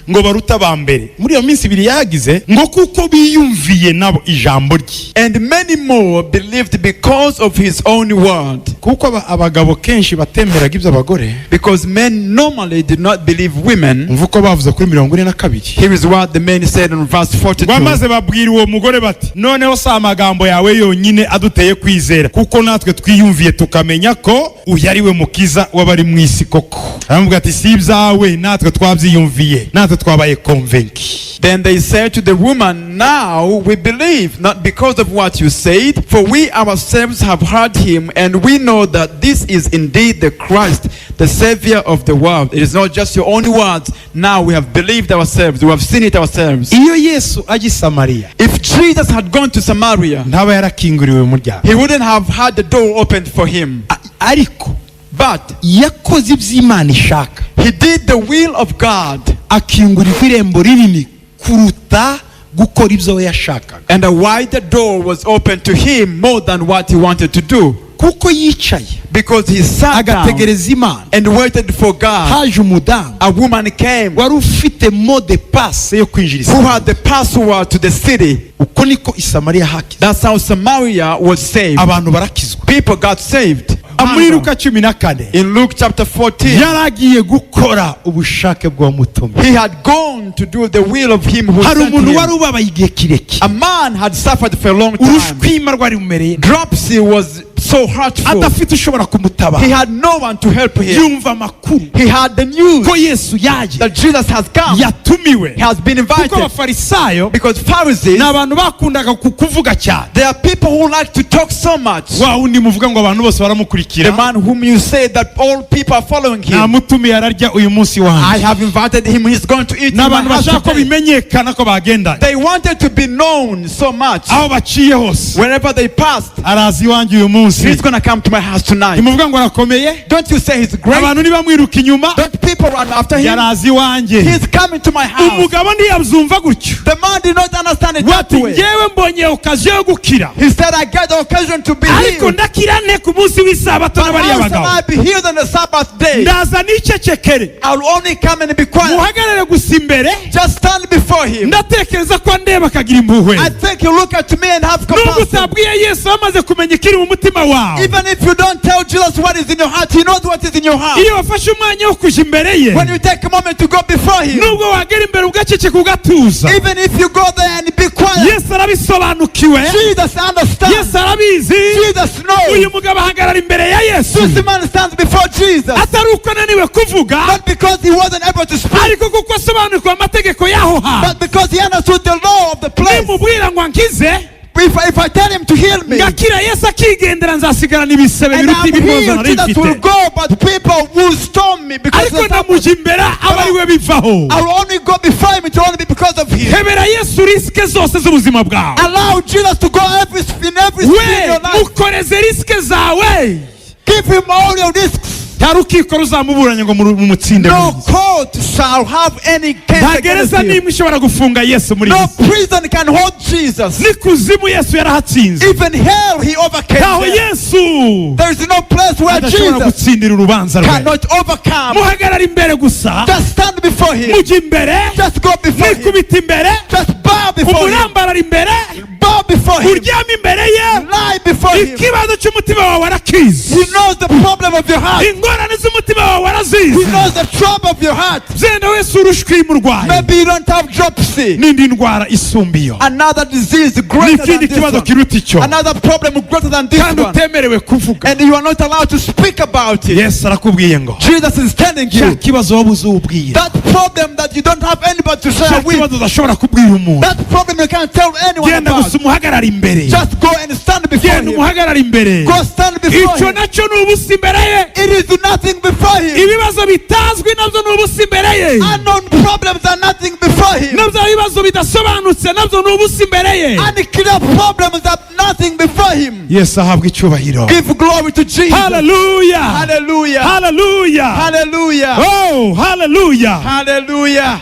ngo baruta aba mbere muri iyo minsi 2 yagize, ngo kuko biyumviye nabo ijambo rye. And many more believed because of his own word. Kuko abagabo kenshi batemeraga iby'abagore. Because men normally did not believe women. Umva uko bavuze kuri 42. Here is what the men said in verse Ngo 42. maze babwira uwo mugore bati: "Noneho si amagambo yawe yonyine aduteye kwizera, kuko natwe twiyumviye tukamenya ko uyu ari we mukiza w'abari mu isi koko." Aramubwira ati: "Si ibyawe, natwe twabyiyumviye, natwe twabaye convaincu." Then they said to the woman, "Now we believe, not because of what you said, for we ourselves have heard him, and we know that this is indeed the Christ, the Savior of the world." It is not just your own words. Now we have believed ourselves, we have seen it ourselves. Iyo Yesu ajya i Samariya, If Jesus had gone to Samaria, ntaba yarakinguriwe umuryango. He wouldn't have had the door opened for him. Ariko But yakoze iby'Imana ishaka, he did the will of God, akingurirwa irembo rinini kuruta gukora ibyo we yashakaga. And a wider door was opened to him more than what he wanted to do. Kuko yicaye Because he sat down agategereza Imana, and waited for God. Haje umudamu A woman came wari ufite mot de passe yo kwinjira who i Samariya. Had the password to the city. Uko niko i Samariya hakizwa. That's how Samaria was saved. Abantu barakizwa. People got saved. Muri Luka 14, In Luke chapter 14, yari agiye gukora ubushake bw'uwamutumye. He had gone to do the will of him who Hari sent umuntu him. Wari ubabaye igihe kirekire. A man had suffered for a long time. Urushwima rwari rumereye, Dropsy was so hurtful. Adafite ushobora kumutabara. He had no one to help him. Yumva amakuru He had the news ko Yesu yaje, that Jesus has come. Yatumiwe. He has been Kuko invited. Abafarisayo Because Pharisees, ni abantu bakundaga kukuvuga cyane. They are people who like to talk so much. Wa wundi muvuga ngo abantu bose baramukurikira, The man whom you say that all people are following him. Namutumiye, ararya uyu munsi wanjye. I have invited him. He's going to eat Ni in my abantu house bashaka ko today. Bimenyekana ko bagendanye. They wanted to be known so much. Aho baciye hose, Wherever they passed, araza iwanjye uyu munsi. He's going to come to my house tonight. Ntimuvuga ngo arakomeye? Don't you say he's great? Abantu ntibamwiruka inyuma? Don't people run after him? Yaraza iwanjye. He's coming to my house. Umugabo ntiyabyumva gutyo. The man did not understand it that Wati way. ngewe mbonye occasion yo gukira, He said, "I get the occasion to be ariko healed. ndakira nte ku munsi w'isabato But n'abariya how shall bagabo? I be healed on the Sabbath day? Ndaza nicecekere. I'll only come and be quiet. Muhagarare gusa imbere. Just stand before him. Ndatekereza ko andeba akagira impuhwe. I think he'll look at me and have Nubwo compassion." utabwiye Yesu, wamaze kumenya ikiri mu mutima wawe. Even if you don't tell Jesus what is in your heart, he knows what is in your heart. Iyo wafashe umwanya wo kujya imbere ye, When you take a moment to go before him, nubwo wagera imbere ugaceceka ugatuza, even if you go there and be quiet, Yesu arabisobanukiwe. Jesus understands. Yesu arabizi. Jesus knows. Uyu mugabo ahagarara imbere ya Yesu, This man stands before Jesus, atari uko ananiwe kuvuga, not because he wasn't able to speak, ariko kuko asobanukiwe amategeko y'aho hantu. But because he understood the law of the place. Nimubwira ngo ankize, If I tell him to heal me, ngakira, Yesu akigendera, nzasigarana ibisebe and biruta I'm ibibazo healed, nari Jesus will mfite. Go, but people will storm me because Ariko of that. ndamujya imbere, aba ari we bivaho. I will only go before him, it will only be because of him. Hebera Yesu risque zose z'ubuzima bwawe. Allow Jesus to go in every sin in We your life. mukoreze risque zawe. Give him all your risks. Nta rukiko ruzamuburanye ngo mumutsinde No muri iyi si. Court shall have any case Nta against gereza him. n'imwe ishobora gufunga Yesu muri No iyi si. Prison can hold Jesus. N'ikuzimu Yesu yarahatsinze. Even hell he overcame Ntaho them. Yesu There is no place where adashobora Jesus gutsindira urubanza rwe. Cannot overcome. Muhagarara imbere gusa. Just stand before him. Mujya imbere. Just go before him. Mwikubita imbere. Just bow before him. Umurambarara imbere. Bow before him. Uryama imbere ye. Lie before him. Ikibazo cy'umutima wawe arakizi. He knows the problem of your heart. Ingorane z'umutima wawe arazizi. He knows the trouble of your heart. Byenda wese urushwima urwaye. Maybe you don't have dropsy. N'indi ndwara isumba iyo. Another disease greater than N'ikindi this kibazo one. kiruta icyo. Another problem greater than this Kandi one. utemerewe kuvuga. And you are not allowed to speak about it. Yesu arakubwiye ngo Jesus is telling cya you kibazo wabuze ubwira, that problem that you don't have anybody to cya share with, kibazo udashobora kubwira umuntu, that problem you can't tell anyone genda about. gusa umuhagarara imbere. Just go and stand before Genda him. umuhagarara imbere. Go stand before Icyo him. nacyo ni ubusa imbere ye. It is nothing before him. Ibibazo bitazwi nabyo ni ubusa imbere ye. Unknown problems are nothing before him. Nabyo ibibazo bidasobanutse nabyo ni ubusa imbere ye. Unclear problems are nothing before him. Yesu ahabwa icyubahiro. Give glory to Jesus. Haleluya. Hallelujah. Haleluya. Hallelujah. Oh, haleluya. Hallelujah.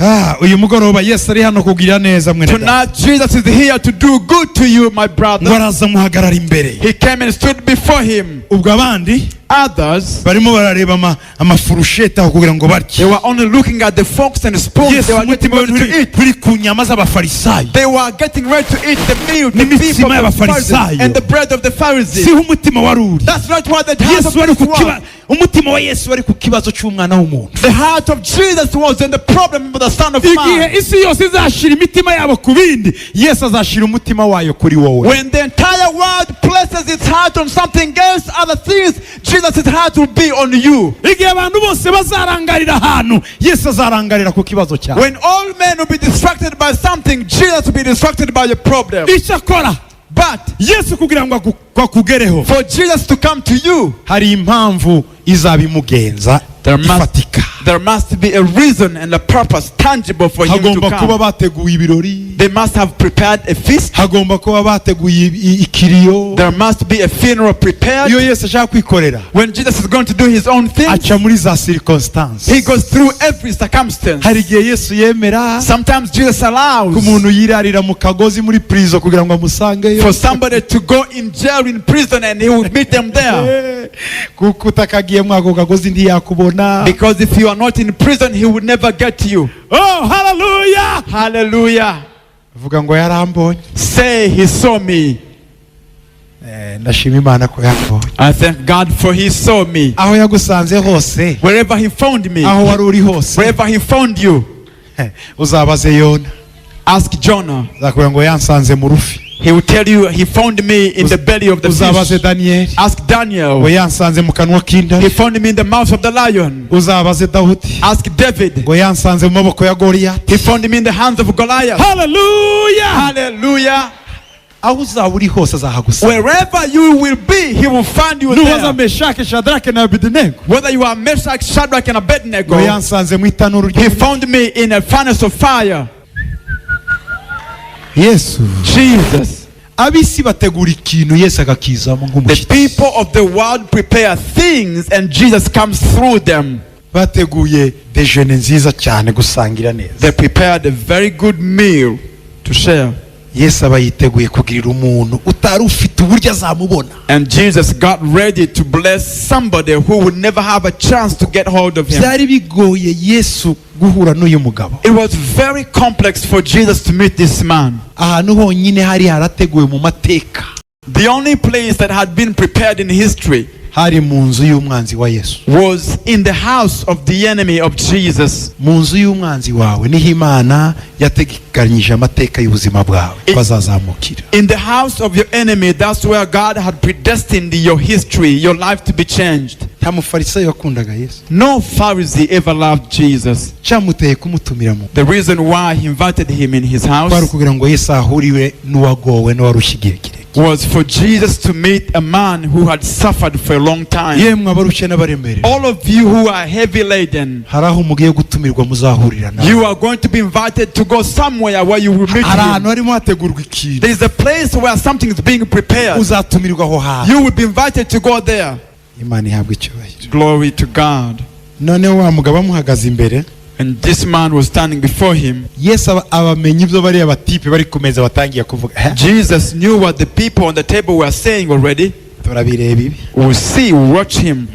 Ah, uyu mugoroba Yesu ari hano kugira neza, mwene data. Tonight, Jesus is here to do good to you, my Ngo brother. araza amuhagarara imbere. He came and stood before him. Ubwo abandi Others, barimo barareba amafurusheti aho kugira ngo barye. they were only looking at the forks and spoons. Yesu They were getting umutima we ready to nturi eat. uri ku nyama z'abafarisayo. They were getting ready to eat the meal, the beef N'imitsima of the y'Abafarisayo. Pharisees and the bread of the Pharisees. Siho umutima wari uri. That's not what the heart of Yesu wari Jesus ku kiba was. Umutima wa Yesu wari ku kibazo cy'umwana w'umuntu. The heart of Jesus was in the problem of the Son of Igihe Man. isi yose izashira imitima yabo ku bindi, Yesu azashira umutima wayo kuri wowe. When the entire world places its heart on something else, other things, Jesus' heart will be on you. Igihe abantu bose bazarangarira ahantu, Yesu azarangarira ku kibazo cyawe. When all men will be distracted by something, Jesus will be distracted by your problem. Icyo akora, But Yesu kugira ngo akugereho, for Jesus to come to you, hari impamvu izaba imugenza ifatika. There must be a reason and a purpose tangible for him to Hagomba kuba come. bateguye ibirori. They must have prepared a feast. Hagomba kuba bateguye ikiriyo. There must be a funeral prepared. Iyo Yesu ashaka kwikorera, When Jesus is going to do his own thing, aca muri za circumstance. he goes through every circumstance. Hari igihe Yesu yemera Sometimes Jesus ko allows umuntu yirarira mu kagozi muri prison kugira ngo amusangeyo. for somebody to go in jail, in prison, and he will meet them there. Kuko utakagiyemo ako kagozi ntiyakubona. Because if you are not in prison, he will never get you. Oh, haleluya. Hallelujah. Vuga ngo yarambonye. Say, "He saw me." Ndashima Imana ko yambonye. I thank God for he saw me. Aho yagusanze hose, Wherever he found me, aho wari uri hose, wherever he found you, uzabaze Yona. Ask Jonah. Azakubwira ngo yansanze mu rufi. He will tell you he found me in the belly of the Uzabaze fish. Daniyeli Ask Daniel. ngo yansanze mu kanwa He k'intare. found me in the mouth of the lion. Uzabaze Dawudi Ask David. ngo yansanze mu maboko ya Goliyati. He found me in the hands of Goliath. Haleluya. Hallelujah. Aho uzaba uri hose azahagusanga. Wherever you will be, he will find you Nubaza there. Meshake, Shadrake na Abedenego Whether you are Meshach, Shadrach, and Abednego, ngo yansanze mu itanuru he ry'umuriro. found me in a furnace of fire. Yesu. Jesus. Ab'isi bategura ikintu, Yesu akakizamo The nk'umushyitsi. people of the world prepare things and Jesus comes through them. Bateguye déjeuner nziza cyane, gusangira neza. They prepared a very good meal to share. Yesu aba yiteguye kugirira umuntu utari ufite uburyo azamubona. And Jesus got ready to bless somebody who would never have a chance to get hold of him. Byari bigoye Yesu guhura n'uyu mugabo. It was very complex for Jesus to meet this man. Ahantu honyine hari harateguwe mu mateka, The only place that had been prepared in history hari mu nzu y'umwanzi wa Yesu. was in the house of the enemy of Jesus. Mu nzu y'umwanzi wawe niho Imana yateganyije amateka y'ubuzima bwawe bazazamukira. In the house of your enemy, that's where God had predestined your history, your life to be changed. Nta mufarisayo wakundaga Yesu. No Pharisee ever loved Jesus. Cyamuteye kumutumira mu The reason why he invited him in his kwari house ukugira ngo Yesu ahuriwe n'uwagowe n'uwarushye igihe kirekire. Was for Jesus to meet a man who had suffered for a long time. Yemwe abarushye n'abaremerewe, All of you who are heavy laden, hari aho mugiye gutumirwa muzahurira nawe. you are going to be invited to go somewhere where you will meet Hari ahantu him. harimo hategurwa ikintu. There is a place where something is being prepared. Uzatumirwa aho hantu. You will be invited to go there. Imana ihabwa icyubahiro. Glory to God. Noneho wa mugabo amuhagaze imbere, And this man was standing before him. Yesu abamenya ibyo bariya batipe bari ku meza batangiye kuvuga. Eh? Jesus knew what the people on the table were saying already. Turabireba ibi. We'll see, we'll watch him.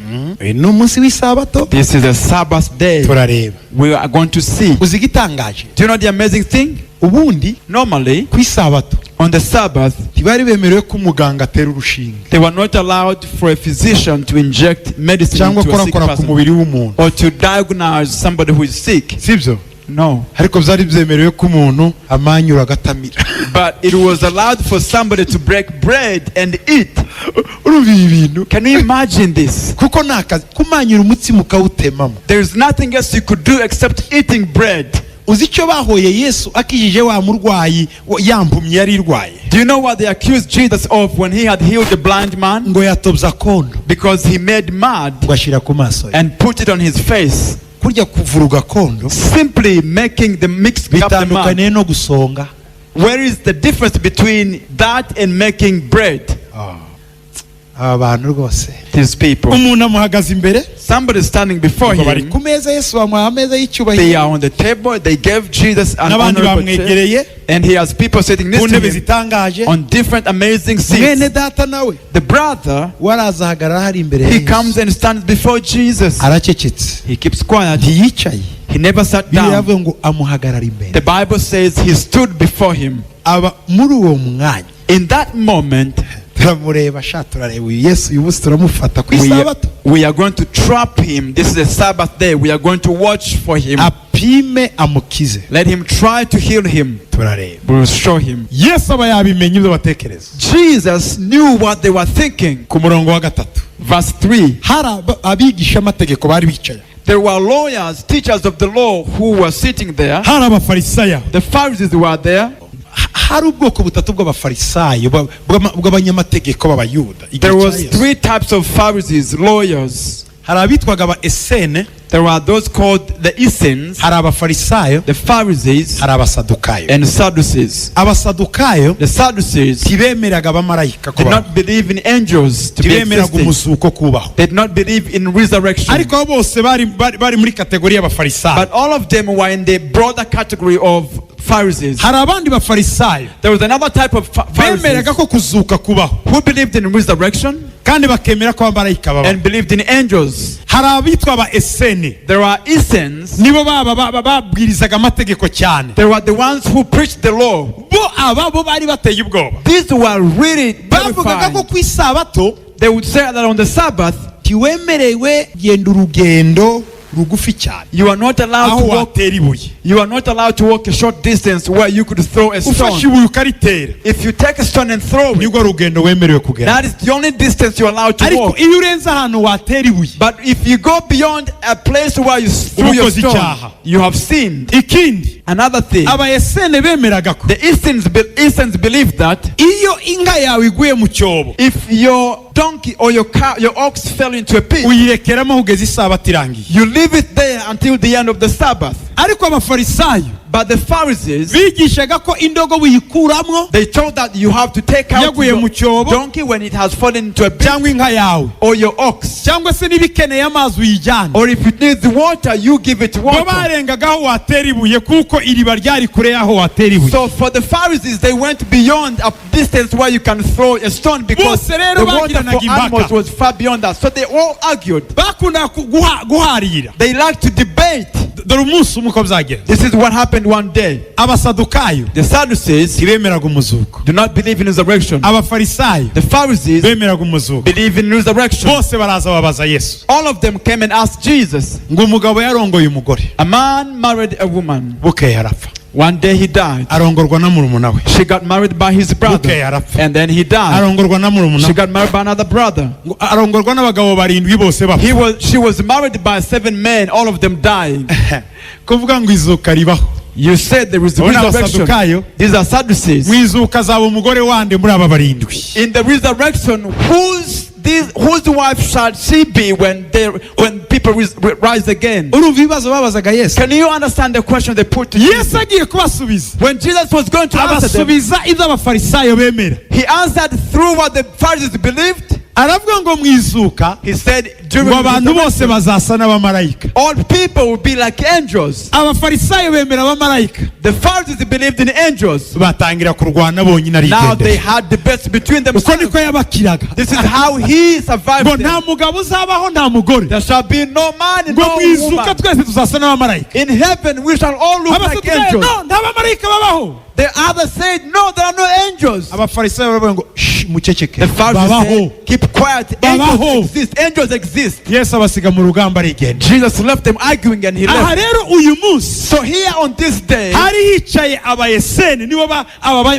Uyu ni umunsi w'isabato. This is a Sabbath day. Turareba. We are going to see. Uzi igitangaje? Do you know the amazing thing? Ubundi Normally, ku isabato on the Sabbath, ntibari bemerewe ko umuganga atera urushinge they were not allowed for a physician to inject medicine cyangwa into a sick korakora ku person mubiri w'umuntu, or to diagnose somebody who is sick. Sibyo? No. Ariko byari byemerewe ko umuntu amanyura agatamira. But it was allowed for somebody to break bread and eat. Urumva ibi bintu? Can you imagine this? Kuko ni akazi kumanyura umutsima ukawutemamo. There's nothing else you could do except eating bread. Uzi icyo bahoye Yesu akijije wa murwayi ya mpumyi yari irwaye? Do you know what they accused Jesus of when he had healed the blind man? Ngo yatobye akondo Because he made mud ngo ashyira ku maso ye. and put it on his face. Kurya kuvuruga akondo Simply making the mixed up the mud. bitandukaniye no gusonga? Where is the difference between that and making bread? Aba bantu rwose. These people. Umuntu amuhagaze imbere. Somebody standing before Ngo bari him. ku meza, Yesu bamuha ameza They y'icyubahiro. are on the table. They gave Jesus an N'abandi honorable chair. bamwegereye And he has people sitting ku next to ntebe him zitangaje. on different amazing Mwene seats. data nawe The brother, waraza ahagarara hari imbere ya he Yesu. comes and stands before Jesus. Aracecetse. He keeps quiet. Ntiyicaye. He never sat Bibiliya down. yavuga ngo amuhagarara imbere. The Bible says he stood before him. Aba muri uwo mwanya In that moment, turamureba sha, turareba uyu Yesu uyu munsi turamufata ku we are, isabato. we are going to trap him. This is a Sabbath day. We are going to watch for him. Apime amukize. Let him try to heal him. Turareba. We will show him. Yesu aba yabimenye ibyo batekereza. Jesus knew what they were thinking. Ku murongo wa gatatu, Verse 3. hari abigishamategeko bari bicaye. There were lawyers, teachers of the law who were sitting there. Hari abafarisayo. The Pharisees were there. Hari ubwoko butatu bw'abafarisayo bw'abanyamategeko b'abayuda igihe There cya was Yesu. three types of Pharisees, lawyers. Hari abitwaga aba Esene. There were those called the Essenes, Hari abafarisayo. the Pharisees, Hari abasadukayo. and Sadducees. Abasadukayo The Sadducees ntibemeraga abamarayika did kubaho. not believe in angels to be Ntibemeraga existing. umuzuko kubaho. They did not believe in resurrection. Ariko abo bose bari muri catégorie y'abafarisayo. But all of them were in the broader category of Pharisees. Hari abandi bafarisayo There was another type of Pharisees bemeraga ko kuzuka kubaho who believed in resurrection kandi bakemera ko abamarayika babaho. and believed in angels. Hari abitwa aba Esene. There are Essenes. Nibo baba babwirizaga amategeko cyane. There were the ones who preached the law. Bo aba bo bari bateye ubwoba. These were really Bavugaga ko terrifying. ku isabato They would say that on the Sabbath, ntiwemerewe genda urugendo rugufi cyane you are not allowed aho to walk. watera ibuye. You are not allowed to walk a short distance where you could throw a Ufashe stone. ibuye ukaritera, If you take a stone and throw it, nirwo rugendo wemerewe kugera. that is the only distance you are allowed to Ariko walk. iyo urenze ahantu watera ibuye, But if you go beyond a place where you threw your ukoze stone, icyaha. You have sinned. Ikindi, Another thing, aba Esene bemeraga ko the Essenes believed that iyo inka yawe iguye mu cyobo, if your donkey or your cow, your ox fell into a pit, uyirekeramo kugeza isabato irangiye. You leave it there until the end of the Sabbath. Ariko abafarisayo But the Pharisees, bigishaga ko indogobe uyikuramwo they told that you have to take out yaguye your mu cyobo donkey when it has fallen into a pit cyangwa inka yawe or your ox. cyangwa se niba ikeneye amazi uyijyane. Or if it needs water, you give it Bo water. barengaga aho watera ibuye kuko iriba ryari kure y'aho watera ibuye. So for the Pharisees, they went beyond a distance where you can throw a stone because Bose rero the water bagiranaga for impaka. animals was far beyond that. So they all argued. Bakundaga guharira. They liked to debate. Dore umunsi umwe uko byagenze. This is what happened one day. Abasadukayo The Sadducees ntibemeraga umuzuko. Do not believe in resurrection. Abafarisayo The Pharisees bemeraga umuzuko. Believe in resurrection. Bose baraza babaza Yesu All of them came and asked Jesus. ngo umugabo yarongoye umugore. A man married a woman. Bukeye arapfa. One day he died. Arongorwa na murumuna we. She got married by his brother. Bukeye arapfa. And then he died. Arongorwa na murumuna She we. got married by another brother. Ngo arongorwa n'abagabo barindwi bose bapfa. She was married by seven men, all of them dying. Kuvuga ngo izuka ribaho, You said there is Abo ni resurrection. abasadukayo. These are Sadducees. Mu izuka azaba umugore wande muri aba barindwi? In the resurrection, whose wife shall she be when people rise again? Urumva ibibazo babazaga Yesu? Can you understand the question they put to Jesus? Yesu agiye kubasubiza, When Jesus was going to answer them, abasubiza ibyo abafarisayo bemera. He answered through what the Pharisees believed. Aravuga ngo mu izuka He said, During Ngo abantu the bose bazasa n'abamarayika. All people will be like angels. Abafarisayo bemera abamarayika. The Pharisees believed in angels. Batangira kurwana bonyine, Now they arigendera. had debates between Uko themselves. niko yabakiraga. This is how he survived Ngo them. nta mugabo uzabaho, nta mugore. There shall be no man and Ngo no mu izuka woman. twese tuzasa n'abamarayika. In heaven we shall all look like Abasadukayo, angels. no, nta bamarayika babaho. The others said, "No, there are no angels." Abafarisayo baravuga ngo "Shh, muceceke, The Pharisees babaho." said, "Keep quiet. Babaho. Angels exist. Angels exist." Yesu abasiga mu rugamba, arigenda. Jesus left them arguing and he Aha left. rero uyu munsi So here on this day, hari hicaye Abayeseni, nibo aba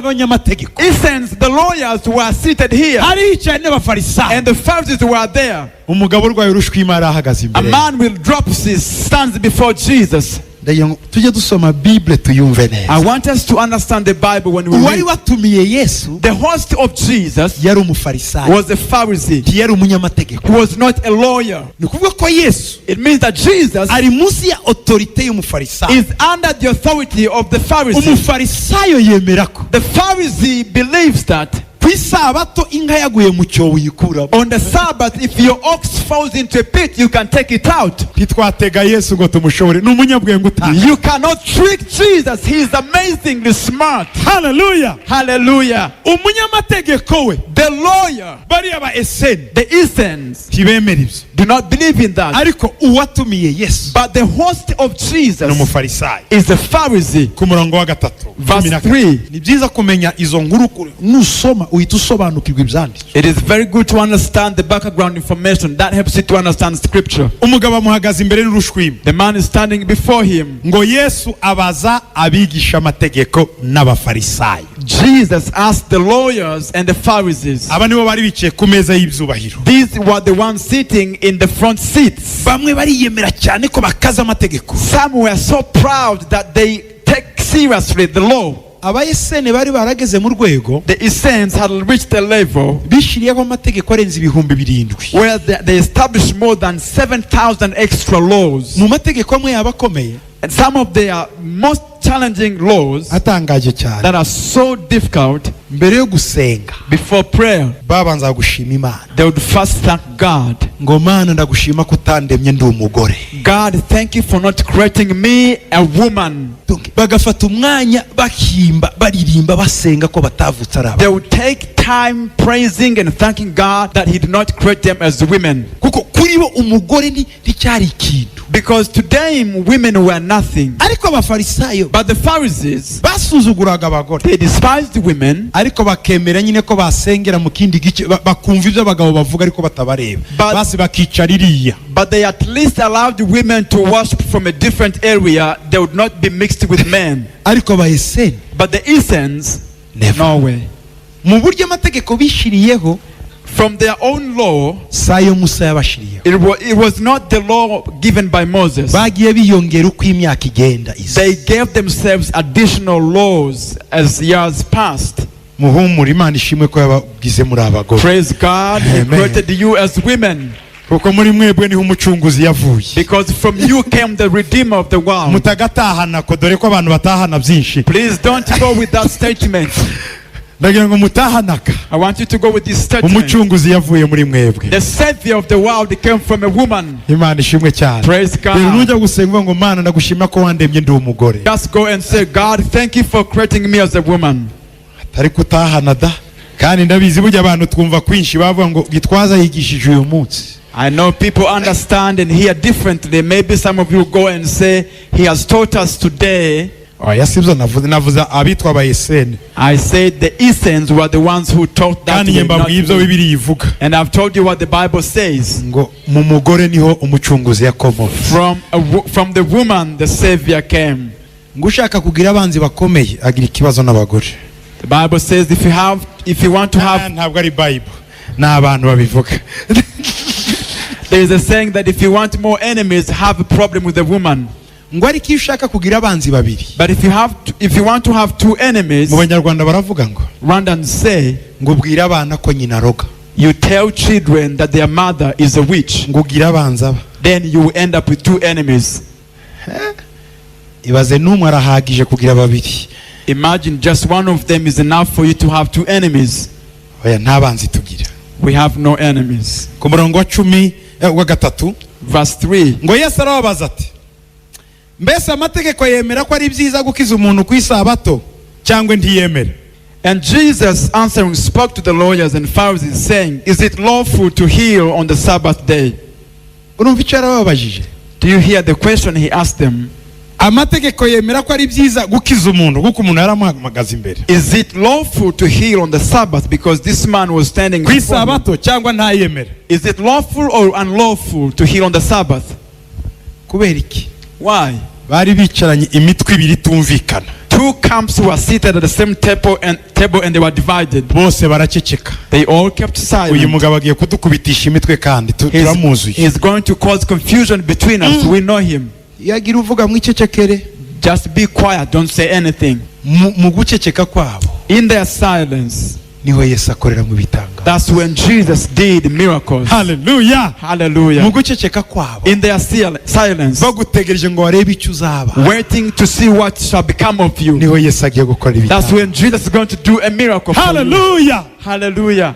banyamategeko. Essenes, the lawyers, were seated here Hari hicaye n'Abafarisayo. And the Pharisees were there. Umugabo urwaye urushwima yari ahagaze A imbere. man with dropsy stands before Jesus. Ndagira ngo tujye dusoma Bible tuyumve I neza. want us to understand the Bible when we Uwari read. watumiye Yesu The host of Jesus yari Umufarisayo, was a Pharisee. ntiyari umunyamategeko. He was not a lawyer. Ni ukuvuga ko Yesu It means that Jesus ari munsi ya autorité y'Umufarisayo. is under the authority of the Pharisee. Umufarisayo yemera ko The Pharisee believes that ku Isabato inka yaguye mu cyobo uyikuramo. On the Sabbath, if your ox falls into a pit, you can take it out. Ntitwatega Yesu ngo tumushobore, ni umunyabwenge utanga. You cannot trick Jesus. He is amazingly smart. Haleluya. Hallelujah. Umunyamategeko we, The lawyer, bariya ba Eseni, the Essenes, ntibemera ibyo. do not believe in that. Ariko uwatumiye Yesu But the host of ni Jesus Umufarisayo. is a Pharisee. Ku murongo wa 3, Verse 14. 3. Ni byiza kumenya izo nkuru nusoma uhita usobanukirwa ibyanditswe. It is very good to understand the background information that helps you to understand scripture. Umugabo amuhagaze imbere n'urushwima. The man is standing before him. Ngo Yesu abaza abigisha amategeko n'Abafarisayo. Jesus asked the lawyers and the Pharisees. Aba nibo bari bicaye ku meza y'ibyubahiro. These were the ones sitting in the front seats. Bamwe bariyemera cyane ko bakaza amategeko. Some were so proud that they take seriously the law. Abayesene bari barageze mu rwego The Essenes had reached a level bishyiriyeho amategeko arenze 7000. where they established more than 7,000 extra laws. Mu mategeko amwe yaba akomeye, And some of their most challenging laws atangaje cyane, that are so difficult, mbere yo gusenga before prayer, babanza gushima Imana. they would first thank God. Ngo "Mana, ndagushima ko utandemye ndi umugore." "God, thank you for not creating me a woman." Bagafata umwanya bahimba, baririmba, basenga ko batavutse ari aba. They would take time praising and thanking God that He did not create them as women. Kuko kuri bo umugore ni nticyari ikintu. Because to them, women were nothing. Ariko Abafarisayo But the Pharisees, basuzuguraga abagore, they despised women, ariko bakemera nyine ko basengera mu kindi gice, bakumva ibyo abagabo bavuga ariko batabareba, basi bakicara iriya. But they at least allowed women to worship from a different area. They would not be mixed with men. Ariko Abayeseni, But the Essenes, never. no way. Mu buryo amategeko bishiriyeho, From their own law, si ayo Musa yabashiriyeho. it was not the law given by Moses. Bagiye biyongera uko imyaka igenda iza. They gave themselves additional laws as years passed. Muhumure, Imana ishimwe ko yabagize muri abagore. Praise God, He Amen. created you as women. Kuko muri mwebwe niho Umucunguzi yavuye. Because from you came the Redeemer of the world. Mutagatahana ko dore ko abantu batahana byinshi. Please don't go with that statement. Ndagira ngo mutahanaka. I want you to go with this statement. Umucunguzi yavuye muri mwebwe. The Savior of the world came from a woman. Imana ishimwe cyane. Praise Rero God. nujya gusenga uvuga ngo "Mana, ndagushima ko wandemye ndi umugore." Just go and say, "God, thank you for creating me as a woman." Ariko utahana da, kandi ndabizi burya abantu twumva kwinshi, bavuga ngo Gitwaza yigishije uyu munsi. I know people understand and hear differently. Maybe some of you go and say, "He has taught us today." Oya, sibyo navuze, navuze abitwa Abayesene. I said the Essenes were the ones who taught that Kandi njye way, not mbabwiye ibyo me. Bibiliya ivuga. And I've told you what the Bible says. Ngo mu mugore niho Umucunguzi yakomotse. From the woman, the Savior came. Ngo ushaka kugira abanzi bakomeye agira ikibazo n'abagore. The Bible says if you want to have, Ntabwo ari Bible, ni abantu babivuga. There is a saying that if you want more enemies, have a problem with a woman. Ngo ariko iyo ushaka kugira abanzi babiri, But if you want to have two enemies, mu Banyarwanda baravuga ngo Rwandans say, ngo ubwire abana ko nyina aroga, you tell children that their mother is a witch, ngo ugire abanzi aba. Then you will end up with two enemies. Ibaze, n'umwe arahagije kugira babiri. Imagine, just one of them is enough for you to have two enemies. Oya, nta banzi tugira. We have no enemies. Ku murongo wa cumi wa gatatu. Verse 3. Ngo Yesu arababaza ati: "Mbese amategeko yemera ko ari byiza gukiza umuntu ku isabato cyangwa ntiyemera?" And Jesus answering spoke to the lawyers and Pharisees, saying, "Is it lawful to heal on the Sabbath day?" Urumva icyo yarababajije? Do you hear the question he asked them? Amategeko yemera ko ari byiza gukiza umuntu, kuko umuntu yaramuhamagaza imbere. Is it lawful to heal on the Sabbath? Because this man was standing Ku before him. isabato cyangwa ntayemera? Is it lawful or unlawful to heal on the Sabbath? Kubera iki? Why? Bari bicaranye imitwe ibiri itumvikana. Two camps were seated at the same table and they were divided. Bose baraceceka. They all kept Uyu silent. mugabo agiye kudukubitisha imitwe kandi turamuzuye. He's going to cause confusion between us. We know him. Yagira uvuga mwicecekere. Just be quiet. Don't say anything. Mu guceceka kwabo In their silence, niho Yesu akorera mu bitangaza. that's when Jesus did miracles. Haleluya. Hallelujah. Mu guceceka kwabo, In their silence, bagutegereje ngo barebe icyo uzaba, waiting to see what shall become of you. niho Yesu agiye gukora That's ibitangaza. when Jesus is going to do a miracle for you. Haleluya. Hallelujah.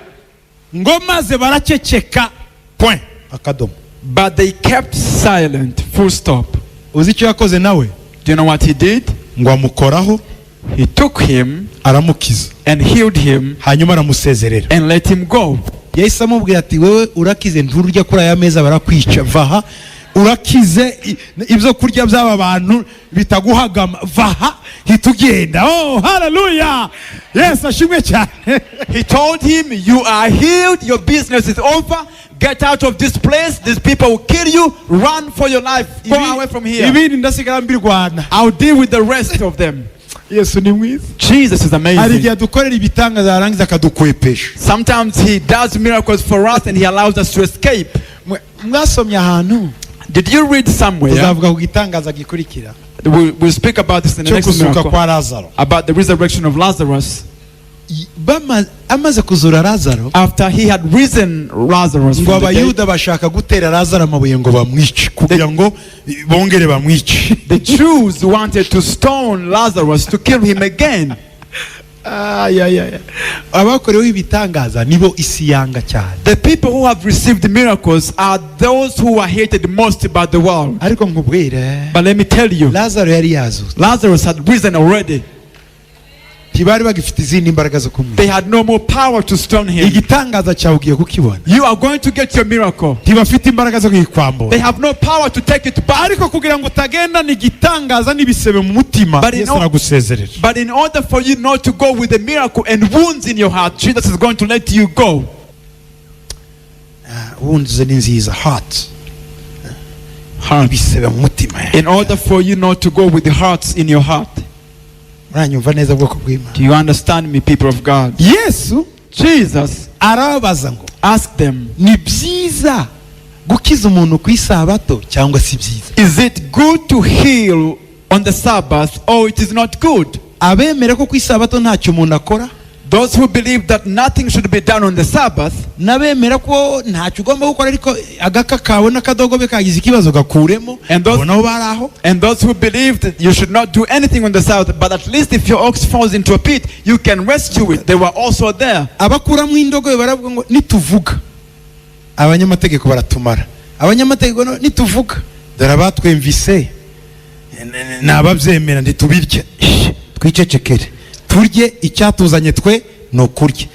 Ngo maze baraceceka, point, akadomo. But they kept silent. Full stop. Uzi icyo yakoze nawe? Do you know what he did? Ngo amukoraho, He took him aramukiza, and healed him hanyuma aramusezerera. and let him go. Yahise amubwira ati: "Wewe urakize, nturya kuri aya meza, barakwica. Vaha, urakize, ibyo kurya by'aba bantu bitaguhagama, vaha, hita ugenda." Oh, haleluya, Yesu ashimwe cyane. He told him, "You are healed, your business is over. Get out of this place. These people will kill you. Run for your life. Go away from here. Ibindi ndasigara mbirwana. I'll deal with the rest of them." Yesu ni mwiza. Jesus is Hari igihe amazing. adukorera ibitangaza, yarangiza akadukwepesha. Sometimes he does miracles for us and he allows us to escape. Mwasomye ahantu? Did you read somewhere? Tuzavuga ku gitangaza gikurikira We'll speak about this in the cyo next kuzuka miracle. kwa Lazaro. About the resurrection of Lazarus. Amaze kuzura Lazaro, After he had risen Lazarus ngo from the dead, Abayuda bashaka gutera Lazaro amabuye ngo bamwice, kugira ngo bongere bamwice. The Jews wanted to stone Lazarus to kill him again. Ay, ay, ay. Abakoreweho ibitangaza nibo isi yanga cyane. The people who have received miracles are those who are hated most by the world. Ariko nkubwire, But let me tell you, Lazaro yari yazutse. Lazarus had risen already. Ntibari bagifite izindi mbaraga zo kumwica. They had no more power to stone him. Igitangaza cyawe ugiye kukibona. You are going to get your miracle. Ntibafite imbaraga zo kugikwambura. They have no power to take it back. Ariko kugira ngo utagendana igitangaza n'ibisebe mu mutima, But you Yesu aragusezerera. But in order for you not to go with the miracle and wounds in your heart, Jesus is going to let you go. Wounds ni nziza, heart, ibisebe mu mutima. In order for you not to go with the hearts in your heart. Muranyumva neza, bwoko bw'Imana? Do you understand me, people of God? Yesu Jesus arababaza ngo: asked them, "Ni byiza gukiza umuntu ku isabato cyangwa si byiza?" "Is it good to heal on the Sabbath or it is not good?" Abemera ko ku isabato ntacyo umuntu akora, Those who believe that nothing should be done on the Sabbath, n'abemera ko ntacyo ugomba gukora, ariko agaka kawe n'akadogobe kagize ikibazo gakuremo, abo nabo bari aho. And those who believed that you should not do anything on the Sabbath, but at least if your ox falls into a pit, you can rescue it. They were also there. Abakuramo indogobe baravuga ngo: "Nituvuga, abanyamategeko baratumara. Abanyamategeko nituvuga, dore abatwemvise ni ababyemera, ntitubirye. Twicecekere, turye. Icyatuzanye twe ni ukurya,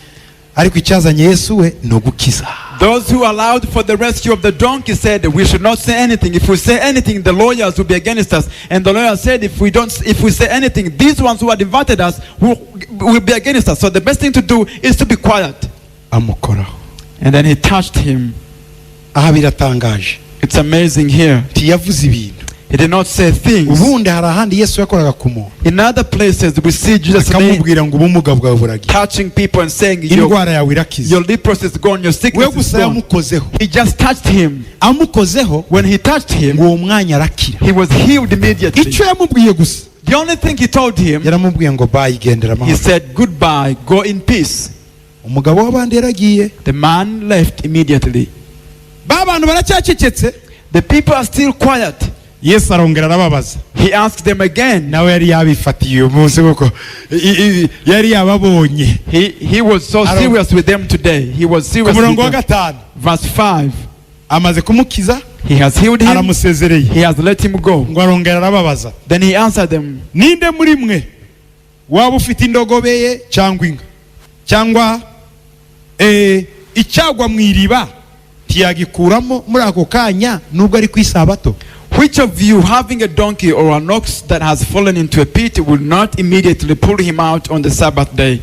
ariko icyazanye Yesu we ni ugukiza." Those who allowed for the rescue of the donkey said, "We should not say anything. If we say anything, the lawyers will be against us." And the lawyer said, "If we don't, if we say anything, these ones who had invited us will be against us. So the best thing to do is to be quiet." Amukoraho. And then he touched him. Aha biratangaje. It's amazing here. Ntiyavuze ibintu. He did not say things. Ubundi hari ahandi Yesu yakoraga ku muntu, In other places, we see Jesus akamubwira ngo: "Ubumuga bwawe buragira, touching people and saying, "Your, indwara yawe irakize." your leprosy is gone, your We sickness is gusa gone." yamukozeho. He just touched him. Amukozeho, When he touched him, ngo uwo mwanya arakira. he was healed immediately. Icyo yamubwiye gusa, The only thing he told him, yaramubwiye ngo: "Bye, gendera he amahoro." said, "Goodbye, go in peace." Umugabo w'abandi yaragiye. The man left immediately. Ba bantu baracyacecetse. The people are still quiet. Yesu arongera arababaza. He asked them again. Nawe yari yabifatiye uyu munsi kuko yari yababonye. He was so serious with them today. He was Ku serious murongo with wa them. gatanu, Verse 5. Amaze kumukiza, He has healed him. aramusezereye. He has let him go. Ngo arongera arababaza, Then he answered them, ninde muri mwe waba ufite indogobe ye cyangwa inka cyangwa icyagwa mu iriba, ntiyagikuramo muri ako kanya nubwo ari ku isabato? "Which of you, having a donkey or an ox that has fallen into a pit, will not immediately pull him out on the Sabbath day?"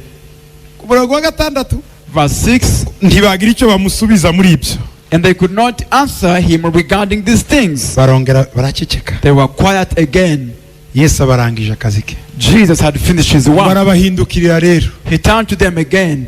Ku murongo wa gatandatu, Verse 6. ntibagira icyo bamusubiza muri ibyo. And they could not answer him regarding these things. Barongera baraceceka. They were quiet again. Yesu abarangije akazi ke. Jesus had finished his work. Barabahindukirira rero. He turned to them again.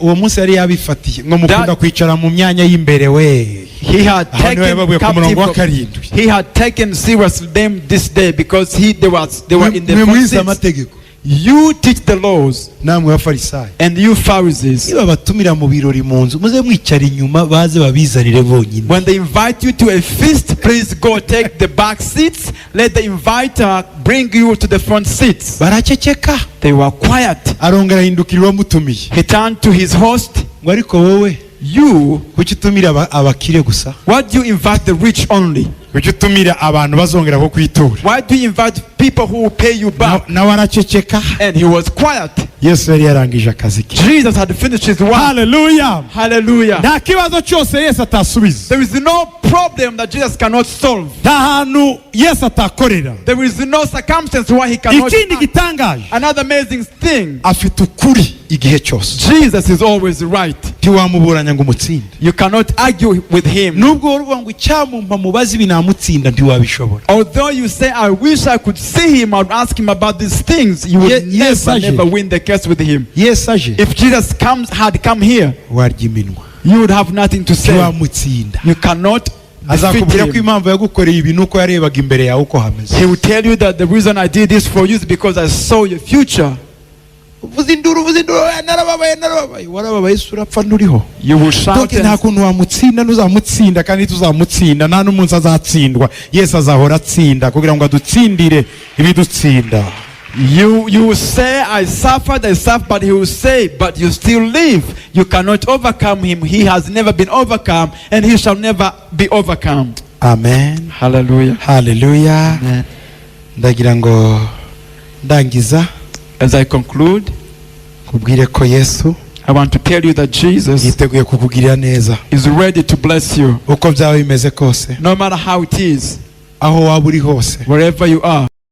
Uwo munsi yari yabifatiye ngo mukunda kwicara mu myanya y'imbere we. He had Aho niho taken yababwiye ku murongo wa captive. karindwi. He had taken seriously them this day because he they was they were in the Mwe front mwize seats. amategeko, You teach the laws namwe bafarisayo, and you Pharisees. niba batumira mu birori mu nzu, muze mwicara inyuma, baze babizanire bonyine. When they invite you to a feast, please go take the back seats. Let the inviter bring you to the front seats. Baraceceka. They were quiet. Arongera ahindukira uwamutumiye. He turned to his host. Ngo ariko wowe, You, kuki utumira abakire gusa? why do you invite the rich only? Kuki utumira abantu bazongera ko kwitura? Why do you invite people who will pay you back? Nawe araceceka. And he was quiet. Yesu yari yarangije akazi ke. Jesus had finished his work. Haleluya. Hallelujah. Nta kibazo cyose Yesu atasubiza. There is no problem that Jesus cannot solve. Nta hantu Yesu atakorera. There is no circumstance why he cannot Ikindi act. gitangaje, Another amazing thing, afite ukuri igihe cyose. Jesus is always right. Ntiwamuburanya ngo umutsinde. You cannot argue with him. Nubwo wari uvuga ngo icyamumpa mubaze ibi namutsinda, ntiwabishobora. Although you say, "I wish I could see him, I'd ask him about these things," you would Yes, never, Aje. never win the case with him. Yesu aje, If Jesus had come here, warya iminwa. you would have nothing to say. Ntiwamutsinda. You cannot defeat Azakubwira ko him. impamvu yagukoreye ibi nuko yarebaga imbere yawe uko hameze. He will tell you that the reason I did this for you is because I saw your future. Uvuze induru, uvuze induru, "Oya, narababaye, narababaye." Warababaye se urapfa, nturiho? You will shout Donc nta and kuntu wamutsinda, ntuzamutsinda kandi tuzamutsinda. Nta n'umunsi azatsindwa. Yesu azahora atsinda kugira ngo adutsindire ibidutsinda. You will say, "I suffered, I suffered," but he will say, "But you still live." You cannot overcome him. He has never been overcome, and he shall never be overcome. Amen. Hallelujah. Haleluya. Amen. Ndagira ngo ndangiza, As I conclude, kubwire ko Yesu I want to tell you that Jesus yiteguye kukugirira neza. is ready to bless you. Uko byaba bimeze kose, No matter how it is, aho waba uri hose. wherever you are.